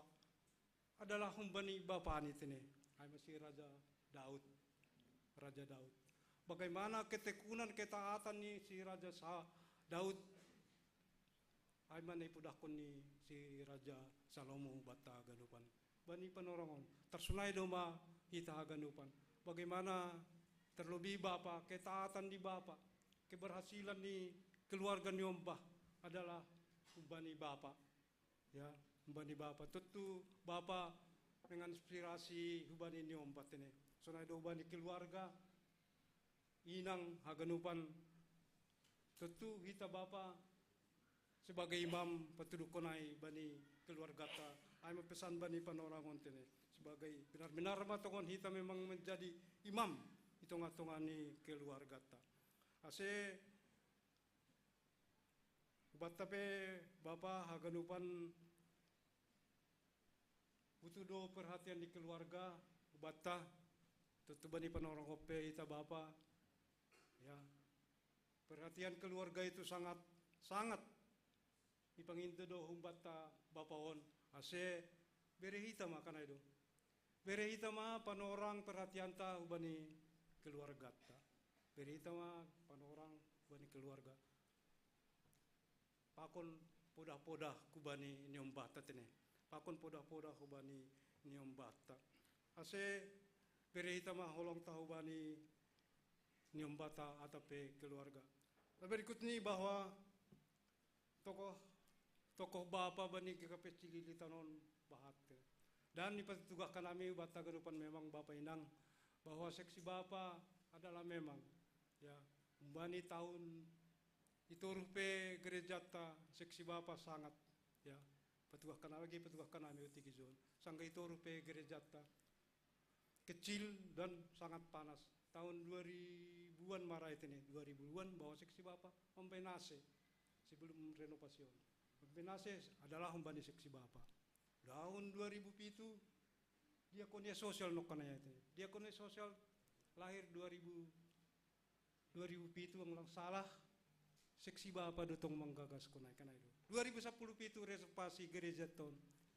adalah humbani bapani tene, ai ma si Raja Daud. Raja Daud. Bagaimana ketekunan, ketaatan ni si Raja Sa-, Daud, ai ma na ipudahkon ni si Raja Salomo banta haganupan. Bani panorangon, tarsonai do ma hita haganupan. Bagaimana terlebih bapa, ketaatan di bapa, keberhasilan ni keluarga niombah adalah humbani bapa. Ya, humbani bapa. Tontu bapa menginspirasi hubani niombah tene. Sonai do hubani keluarga, inang haganupan. Tontu hita bapa sebagai imam patuduhkon ai bani keluargata, ai ma pesan bani panorangon tene. Sebagai benar-benar ma tongon hita memang menjadi imam di tongah-tongah ni keluargata. Ase hubanta pe bapa haganupan butuh do perhatian di keluarga, hubanta, tontu bani panorangon pe hita bapa, ya. Perhatian keluarga itu sangat, sangat ipangido do hubanta bapa on, ase bere hita ma, kan ai do. Bere hita ma panorang perhatianta hubani keluargata. Bere hita ma panorang hubani keluarga. Pakon podah-podah hubani niombahta tene. Pakon podah-podah hubani niombahta. Ase bere hita ma holongta hubani niombahta atap pe keluarga. Berikut ni bahwa tokoh, tokoh bapa bani G K P C Cililitan on bahat ke. Dan ipatugahkan hami hubanta haganupan memang bapa inang, bahwa seksi bapa adalah memang, ya, humbani taon i toruh pe gerejanta seksi bapa sangat, ya, patugahkan lagi, patugahkan hami uti gijon. Sangga i toruh pe gerejanta kecil dan sangat panas. Tahun dua ribuan ma ra i tene, dua ribuan bahwa seksi bapa mambaen A C sebelum renovasi on. Mambaen A C adalah humbani seksi bapa. Tahun dua ribu pitu, diakonia sosial nongkanna i tene. Diakonia sosial lahir dua ribu Dua ribu pitu ang lang salah, seksi bapa do tong manggagas ko nai kanai do. Dua ribu sepuluh pitu reservasi gereja ton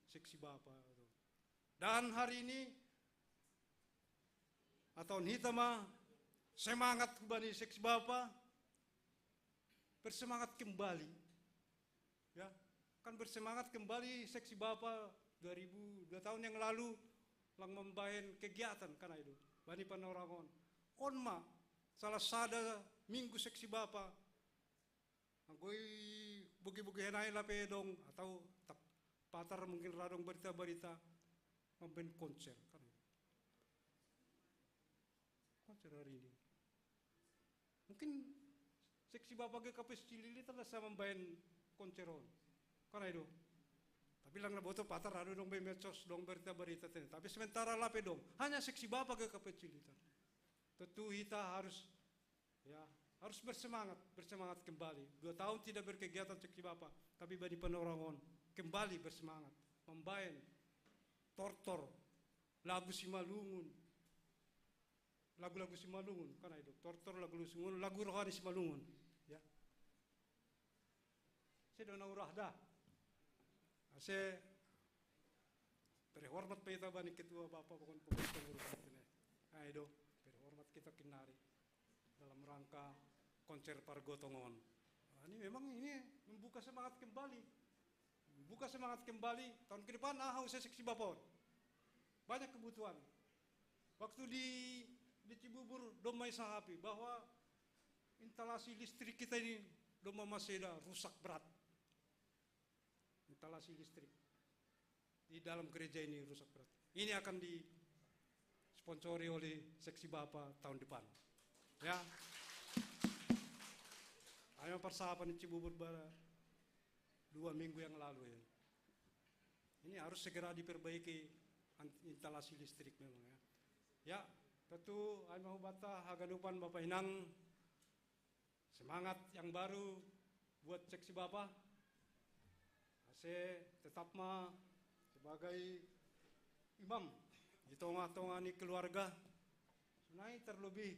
seksi bapa do. Dan hari ini, atau hita ma semangat hubani seksi bapa, bersemangat kembali. Ya, kan bersemangat kembali seksi bapa dua ribu dua tahun yang lalu lang mambahen kegiatan kanai do. Bani panorangon. On ma salah sada minggu seksi bapa. Anggo i bugi-bugi henai lape dong atau tap patar mungkin radong berita-berita mambahen konser kanai. Konser hari ini. Mungkin seksi bapa ge kapes cilili tanda sama mambahen konser on. Kanai do. Tapi lang na boto patar ado dong be medsos dong berita-berita tene. Tapi sementara lape dong. Hanya seksi bapa ge kapes cilili tanda. Tentu kita harus, ya, harus bersemangat, bersemangat kembali. Dua tahun tidak berkegiatan seksi bapa, tapi bani panorangon kembali bersemangat, mambahen tortor lagu Simalungun, lagu-lagu Simalungun kanai do, tortor lagu Simalungun, lagu rohani Simalungun. Ya, sedo na urah da. Ase beri hormat pe ita bani ketua bapa pokon pokon pengurus ini. Ai do, beri hormat kita kinari dalam rangka konser pargotongon. Nah, ini memang ini membuka semangat kembali. Membuka semangat kembali tahun ke depan, ah, usah seksi bapa on. Banyak kebutuhan. Waktu di di Cibubur domai sahapi bahwa instalasi listrik kita ini domai masih ada rusak berat. Instalasi listrik di dalam gereja ini rusak berat. Ini akan disponsori oleh seksi bapa tahun depan. Ya. Ayo persahapan Cibubur bara dua minggu yang lalu ya. Ini harus segera diperbaiki an- instalasi listrik memang ya. Ya, tentu ayo mau bata haganupan Bapak Inang semangat yang baru buat seksi Bapak. Ase tetap ma sebagai imam di tengah-tengah ni keluarga. Sunai terlebih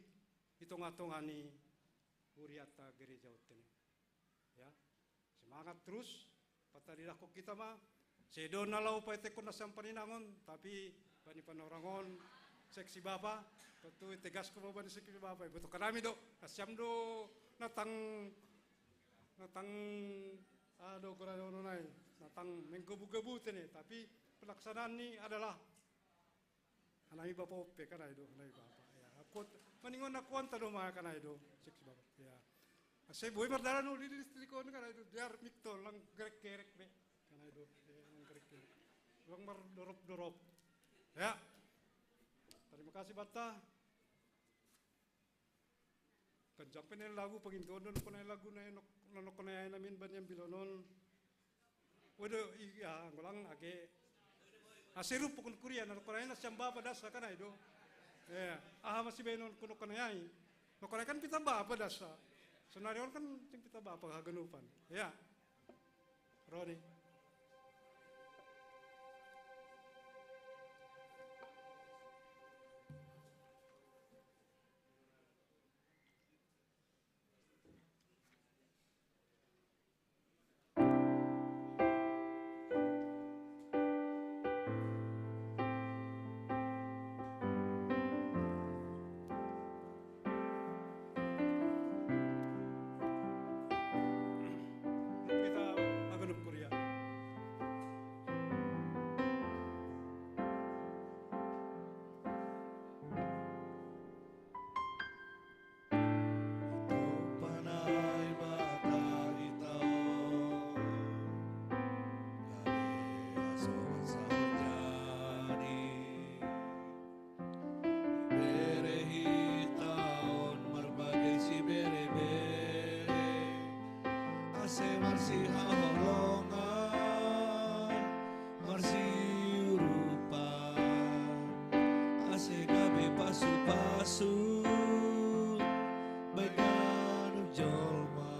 di tengah-tengah ni huriata gereja utene. Ya, semangat terus. Pataridahkon kita ma. Sedo na laho paetekon na sian paninangon, tapi bani panorangon seksi Bapak, tentu tegaskon ma bani seksi Bapak. Botohon hami do, na siam do natang natang ado goradono nai, natang menggebu-gebu tene, tapi pelaksanaan ni adalah hanami bapa ope kanai do, hanami bapa. Ya, aku maningon aku anta do ma kanai do, seksi bapa. Ya. Ase boi mardalan uli di listrik on kanai do, biar mikto lang gerek-gerek be. Kanai do, ya, lang gerek-gerek. Lang mardorop-dorop. Ya. Terima kasih bata. Kan jampe ne lagu pangintuon do nokkonai lagu na nokkonai ai namin banian bilonon. Waduh, iya, ngolang age. Asiru pukun kuria na nokkonai na siam bapa dasa kanai do. Eh, aha masi benon ku nokkonai ai. Nokkonai kan pita bapa dasa. Sonari on kan sing pita bapa haganupan. Ya. Roni. Kita akan kuria. Panai bata di tao. Kare aso bangsa jadi. Bere hita on marbage sibere-bere. Ase marsihaholongan, marsiurupan. Ase gabe pasu-pasu baen ganup jolma.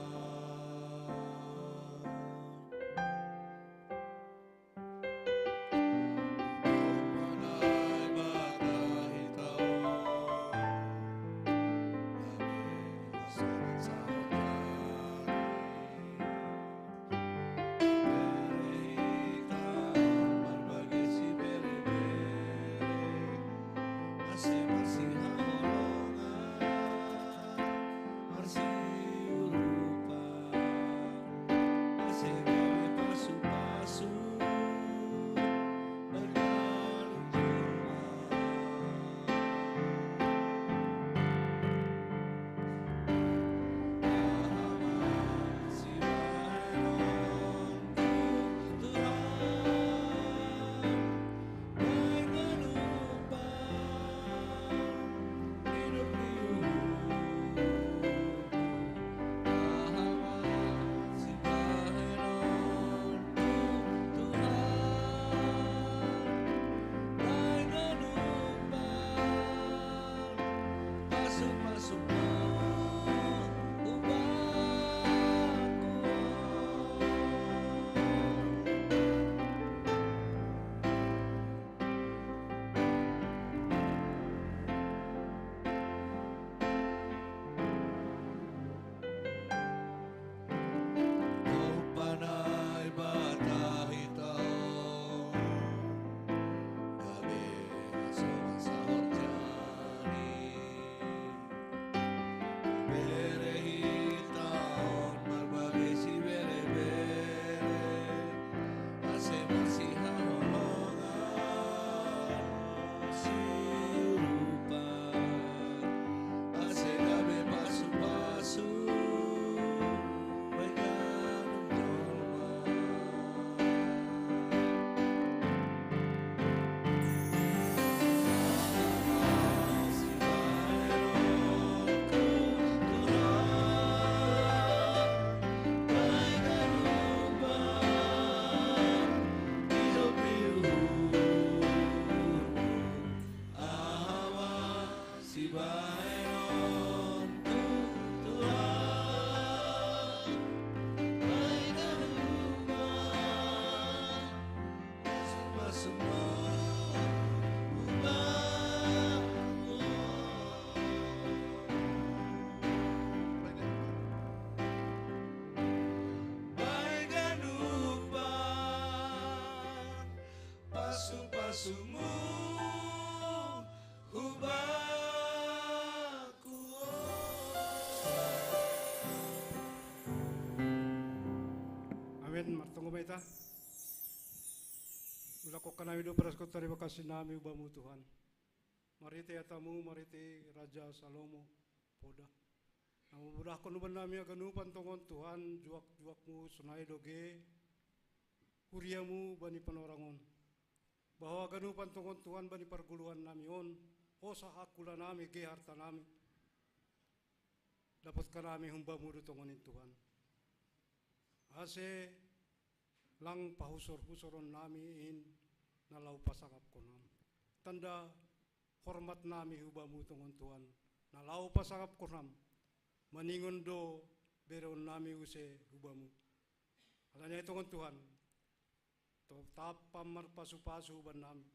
Amin. Martonggo ma hita. Ulakon hanami do paradahon tarima kasih nami hu Bamu Tuhan, marhite hataMu, marhite Raja Salomo poda, na mamodahon Ho bannami haganupan tongon Tuhan, juak-juakMu sonai do ge huriaMu bani panorang on, bahwa haganupan tongon Tuhan bani pargoluan nami on, hosa angkula nami, ge harta nami, dapot hanami hu Bamu do tongon in Tuhan, ase lang pahusor-husoron nami in na laho pasangapkon Ham. Tanda hormat nami hu Bamu tongon Tuhan, na laho pasangapkon Ham, maningon do bereon nami use hu Bamu. Alani ai tongon Tuhan, totap Ham marpasu-pasu hu bannami,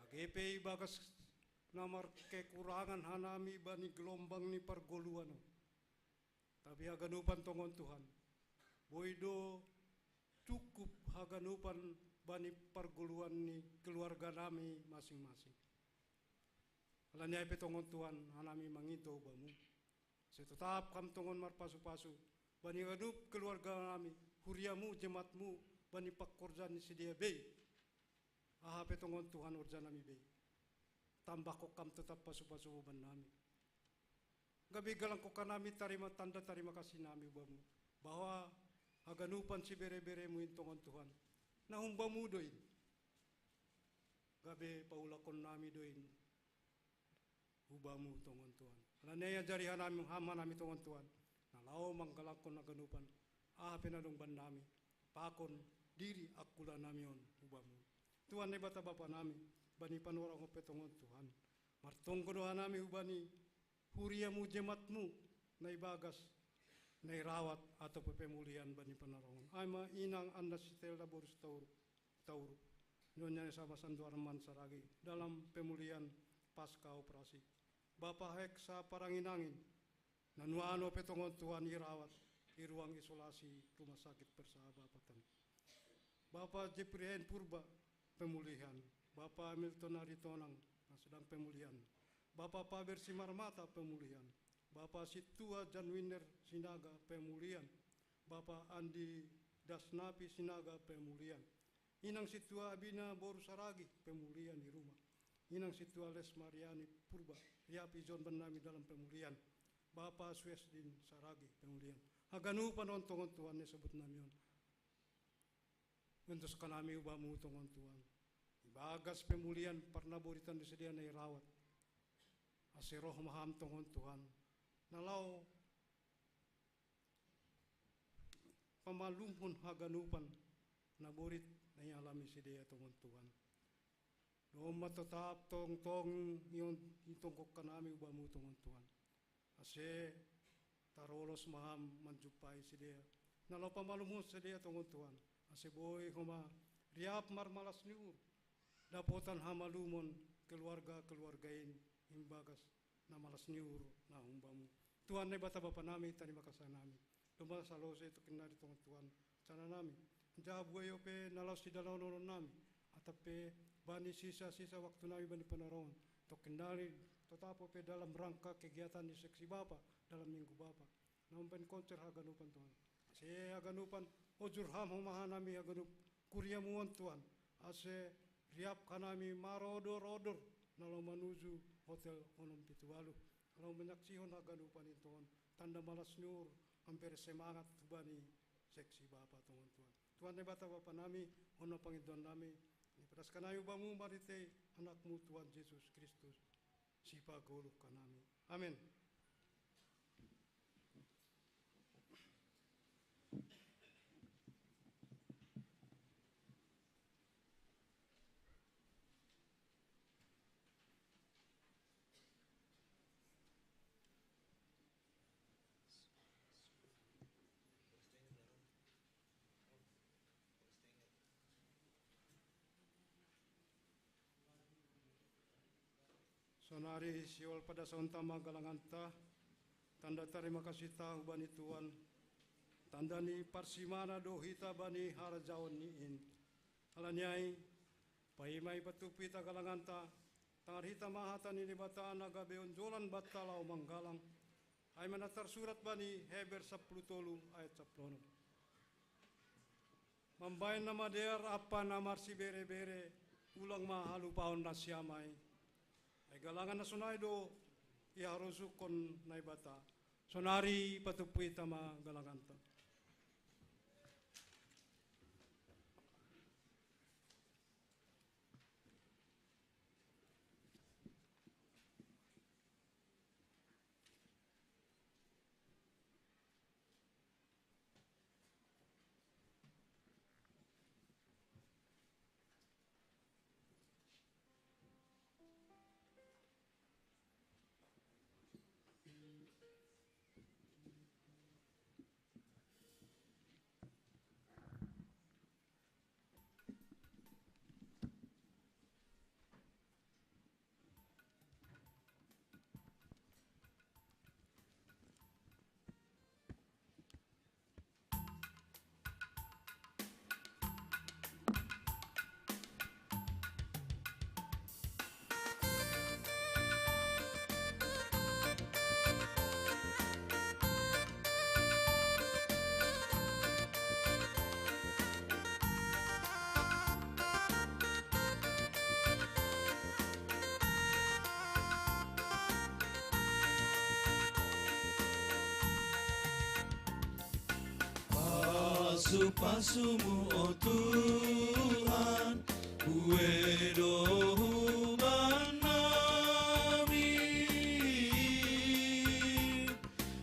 age pe ibagas na markekurangan hanami bani gelombang ni pargoluan on, tapi haganupan tongon Tuhan, boi do cukup haganupan bani pargoluan ni keluarga nami masing-masing. Alani ai pe tongon Tuhan, hanami mangido hu Bamu, ase totap Ham tongon marpasu-pasu bani ganup keluarga nami, huriaMu, jemaatMu, bani pangkorjaan ni sidea bei. Aha pe tongon Tuhan horja nami bei, tambahkon Ham totap pasu-pasuMu bannami, gabe galangkon hanami tarima, tanda tarima kasih nami hu Bamu, bahwa haganupan sibere-bereMu in tongon Tuhan, na hu Bamu do in, gabe paulakon nami do in hu Bamu tongon Tuhan. Alani ai ajari hanami, Ham hanami tongon Tuhan, na laho manggalangkon haganupan aha pe na adong bannami, pakon diri angkula nami on hu Bamu. Tuhan Naibata Bapa nami, bani panorang on pe tongon Tuhan, martonggo do hanami hubani huriaMu, jemaatMu, na ibagas, na irawat, ato pe pemulihan bani panorang on. Ai ma inang Anna Sitella boru Sitauruk, Tauruk, Nyonya Esama Sanduarman Saragi dalam pemulihan pasca operasi. Bapa Heksa Parangin-angin, na nuaeng pe tongon Tuhan irawat i ruang isolasi Rumah Sakit Persahabatan. Bapa Jeprihen Purba, pemulihan. Bapa Hamilton Aritonang, na sedang pemulihan. Bapa Paber Simarmata, pemulihan. Bapa Sintua Janwiner Sinaga, pemulihan. Bapa Andi Dasnapi Sinaga, pemulihan. Inang Sintua Abina boru Saragi, pemulihan di rumah. Inang Sintua Les Mariani Purba, riap ijon bannami dalam pemulihan. Bapa Suesdin Saragi, pemulihan. Haganupan on tongon Tuhan na isebut nami on, ontos hanami hu Bamu tongon Tuhan, ibagas pemulihan parnaboritan ni sidea na irawat. Ase roh ma Ham tongon Tuhan, na laho pamalumhon haganupan naborit na ialami sidea tongon Tuhan. Domma totap tongtong ion itongkok hanami hu Bamu tongon Tuhan, ase tarolos ma Ham manjumpai sidea, na laho pamalumhon sidea tongon Tuhan, ase boi homa riap marmalas ni uhur, dapotan hamalumon keluarga-keluarga in, imbagas na malas ni uhur na hu Bamu. Tuhan Naibata Bapa nami, tarima kasih nami, domma salose tokin nari tongon Tuhan, sala nami, jabu ayo pe na laho sidalahonon nami, atap pe bani sisa-sisa waktu nami bani panorang on, tokin nari totap pe dalam rangka kegiatan ni seksi Bapa dalam Minggu Bapa, na umbahen konser haganupan Tuhan. Ase haganupan ojur Ham homa hanami haganup kuriaMu on Tuhan, ase riap hanami marodor-odor na laho manuju hotel onom pitu ualu, laho manyaksihon haganupan in tongon tanda malas ni uhur, ambere semangat hubani seksi Bapa tongon Tuhan. Tuhan Naibata Bapa nami, on ma pangidoan nami, na ipadas hanami hu Bamu marhite AnakMu Tuhan Jesus Kristus, Sipagoluh hanami. Amen. Sonari sihol padasahonta ma galanganta, tanda tarima kasihta hubani Tuhan, tanda ni parsimana do hita bani harajaon ni in. Alani ai, paima ipatup hita galanganta, tangar hita ma hata ni Naibata na gabe onjolan banta laho manggalang, ai ma na tarsurat bani Heber sampulu tolu ayat sampulu onom. Mambaen na madear ampa na marsibere-bere, ulang ma halupaon nasiam ai. Ai galangan na sonai do iharosuhon Naibata. Sonari patumpu hita ma galanganta. Pasu-pasumu, o Tuhan, buei do huban nami.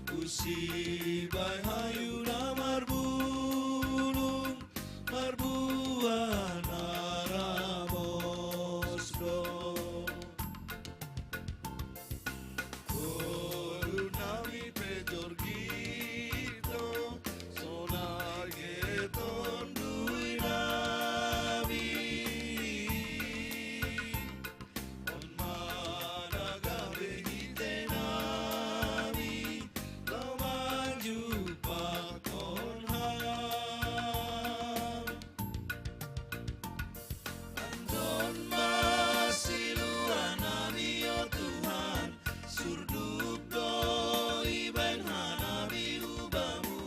Husibai hayu na marbulung, marbuah na ramos do. Ngolu nami pe jorgito, sonai ge tondui nami. On ma na gabe hite nami, laho manjumpa Tuhan. Andon ma silua nami, o Tuhan, surduk do ibaen hanami hu Bamu,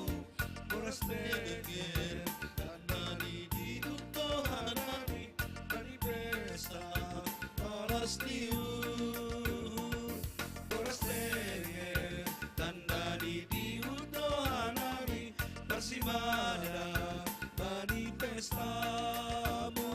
boras tenger, tanda ni dihut do hanami bani pesta palas ni uhur. Boras tenger, tanda ni dihut do hanami, marsimada bani pestamu.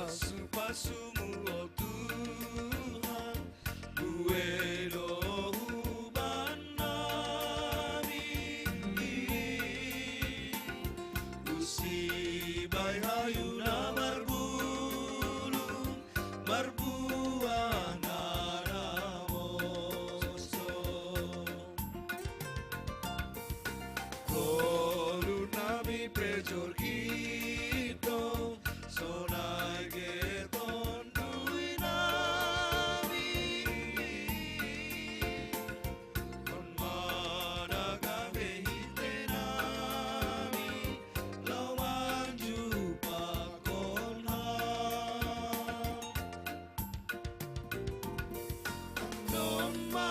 Pasu-pasumu, o Tuhan, buei do huban nami. Husibai hayu na marbulung, marbuah na ramos do. Ngolu nami pe jorgito, sonai ge tondui nami. On ma na gabe hite nami, laho manjumpa Tuhan. Andon ma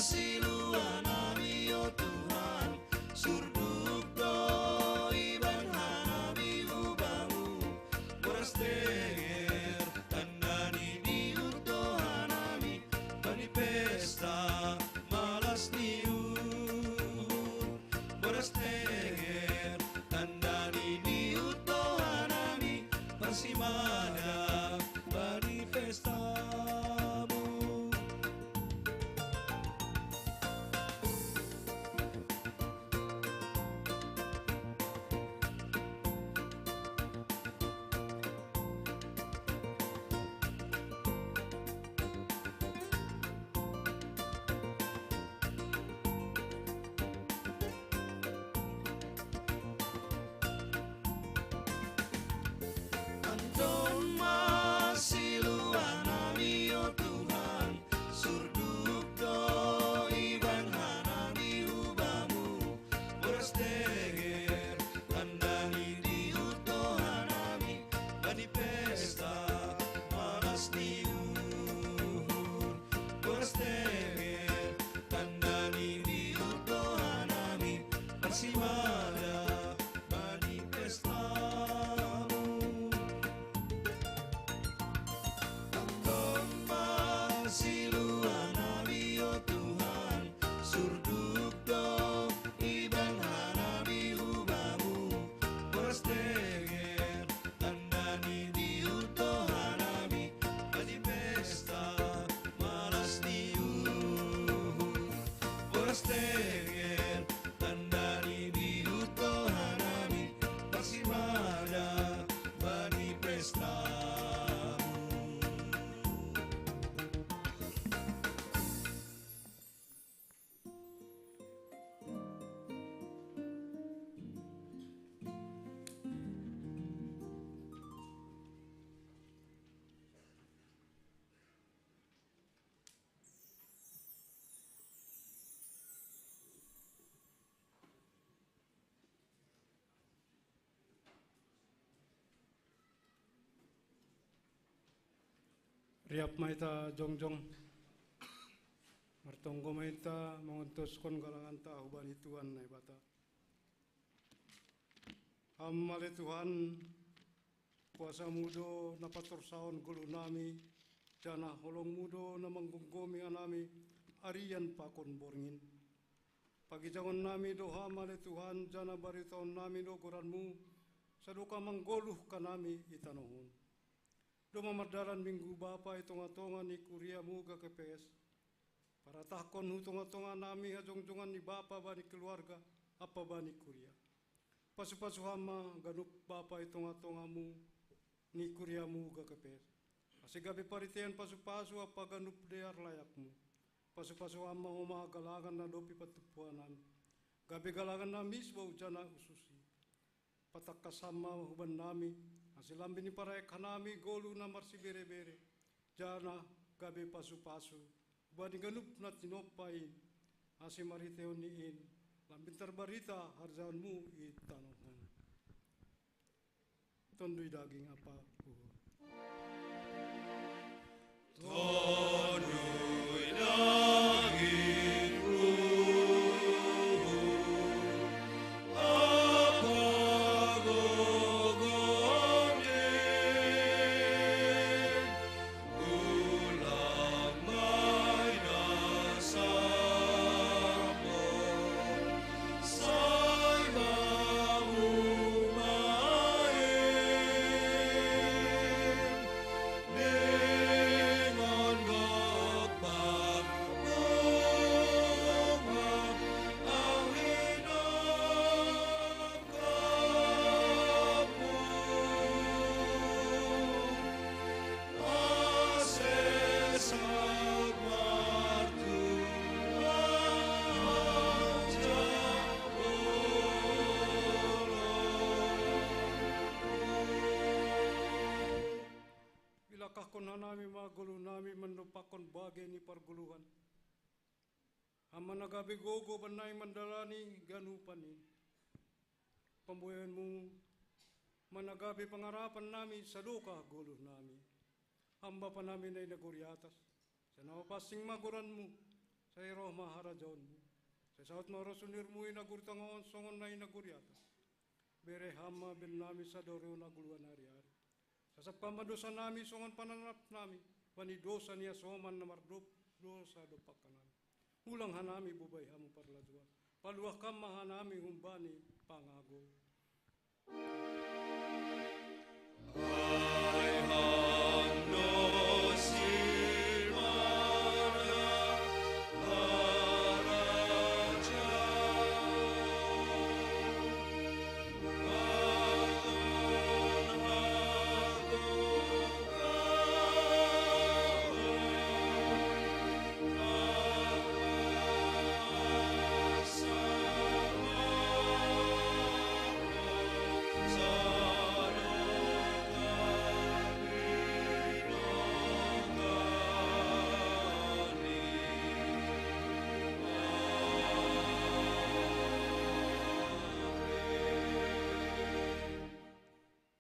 silua nami, o Tuhan, surduk do ibaen hanami hu Bamu, boras tenger, tanda ni dihut do hanami bani pesta malas ni uhur. Boras tenger, tanda ni dihut do hanami, marsimada bani pestamu. Andon Stenger, tanda ni biuto hanami, pasimada bani pestamu. Riap ma hita jongjong. Martonggo ma hita mangontoskon galanganta hubani Tuhan Naibata. Ham ale Tuhan, kuasamu do na patorsaon goluhnami, janah holongmu do na manggomgomi hanami arian pakon borngin. Pagijangonnami do Ham ale Tuhan, janah baritaonnami do goranmu, sadokah manggoluh hanami i tanoh on. Domma mardalan Minggu Bapa i tongatonga ni kuriamu G K P S. Paratahkon hu tongatonganami hajongjongan ni Bapa bani keluarga ampa bani kuria. Pasupasu Ham ma ganup bapa i tongatongamu ni kuriamu G K P S, ase gabe pariteion pasupasu ampa ganup dear layakmu. Pasupasu Ham ma homa hagalangan na dob ipatumpu hanami, gabe galangan na misbou janah hususi. Patangkas Ham ma hubannami, ase lambin iparayak hanami goluh na marsiberebere, janah gabe pasupasu hubani ganup na tinompa in, ase marhiteihon ni in lambin tarbarita harajaonmu i tanoh on. Tonduy daging ampa uhur. Tonduy daging uhur ampa gogohni, ulang mai na sambor, sai mamungmaen, dengan gok parbunga au hinampang. Ilangkahkon hanami ma goluhnami mandompakkon bagei ni pargoluhan. Ham ma na gabe gogo bannami mandalani ganupan in. Pambueianmu ma na gabe pangarapannami sadokah goluhnami. Ham Bapanami na i nagori atas, sai na mapansing ma goranmu, sai roh ma harajaonmu, sai saut ma roh sunirmu i nagori tanoh on songon na i nagori atas. Bere Ham ma bennami sadari on aguluan ariari. Sasap Ham ma dosanami songon pananapnami bani dosa ni hasoman na mardop dosa dompak hanami. Ulang hanami bobai hamu parlajuan. Paluah Ham ma hanami humbani pangago. Ai Ham do simada harajaon.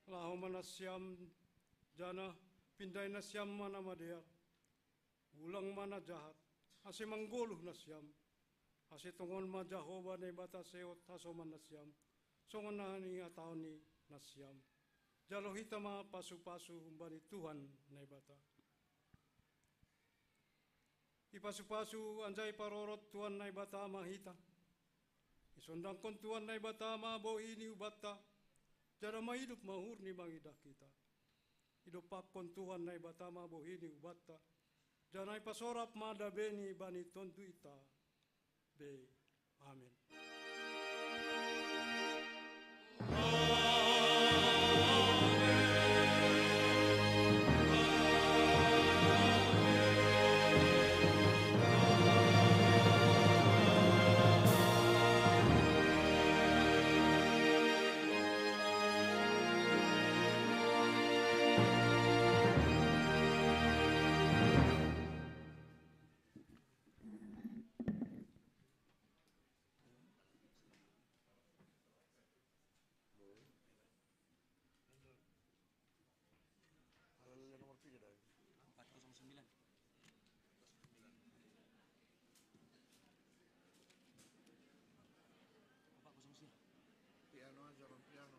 Laho ma nasiam, janah pindai nasiam ma na madear. Ulang ma na jahat, ase manggoluh nasiam, ase tongon ma Jahowa Naibata seot hasoman nasiam, songon na nihatahon ni nasiam. Jalo hita ma pasupasu humbani Tuhan Naibata. Ipasupasu anjaha iparorot Tuhan Naibata ma hita. Isondangkon Tuhan Naibata ma bohi ni hubanta, jala maidup ma uhurni mangidah hita. Idompakkon Tuhan Naibata ma bohi ni hubanta, jala ipasorap ma dabeni bani tonduyta. Be. Amen. Empat kosong sembilan. Empat kosong sembilan. Piano aja, Bang, piano.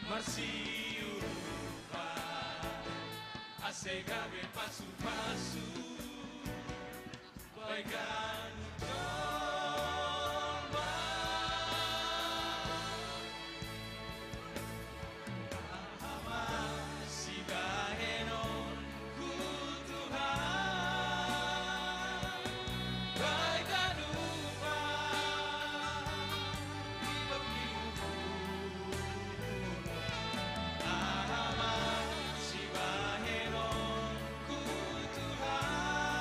Marsiu pa ase gabe pasu-pasu, bai kanu jomba. Ama si bahenon ku Tuhan, bai kanu pa ibak ni uku. Ama si bahenon ku Tuhan.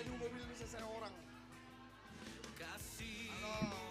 Yung mobil sa sa orang. Kasih Ano?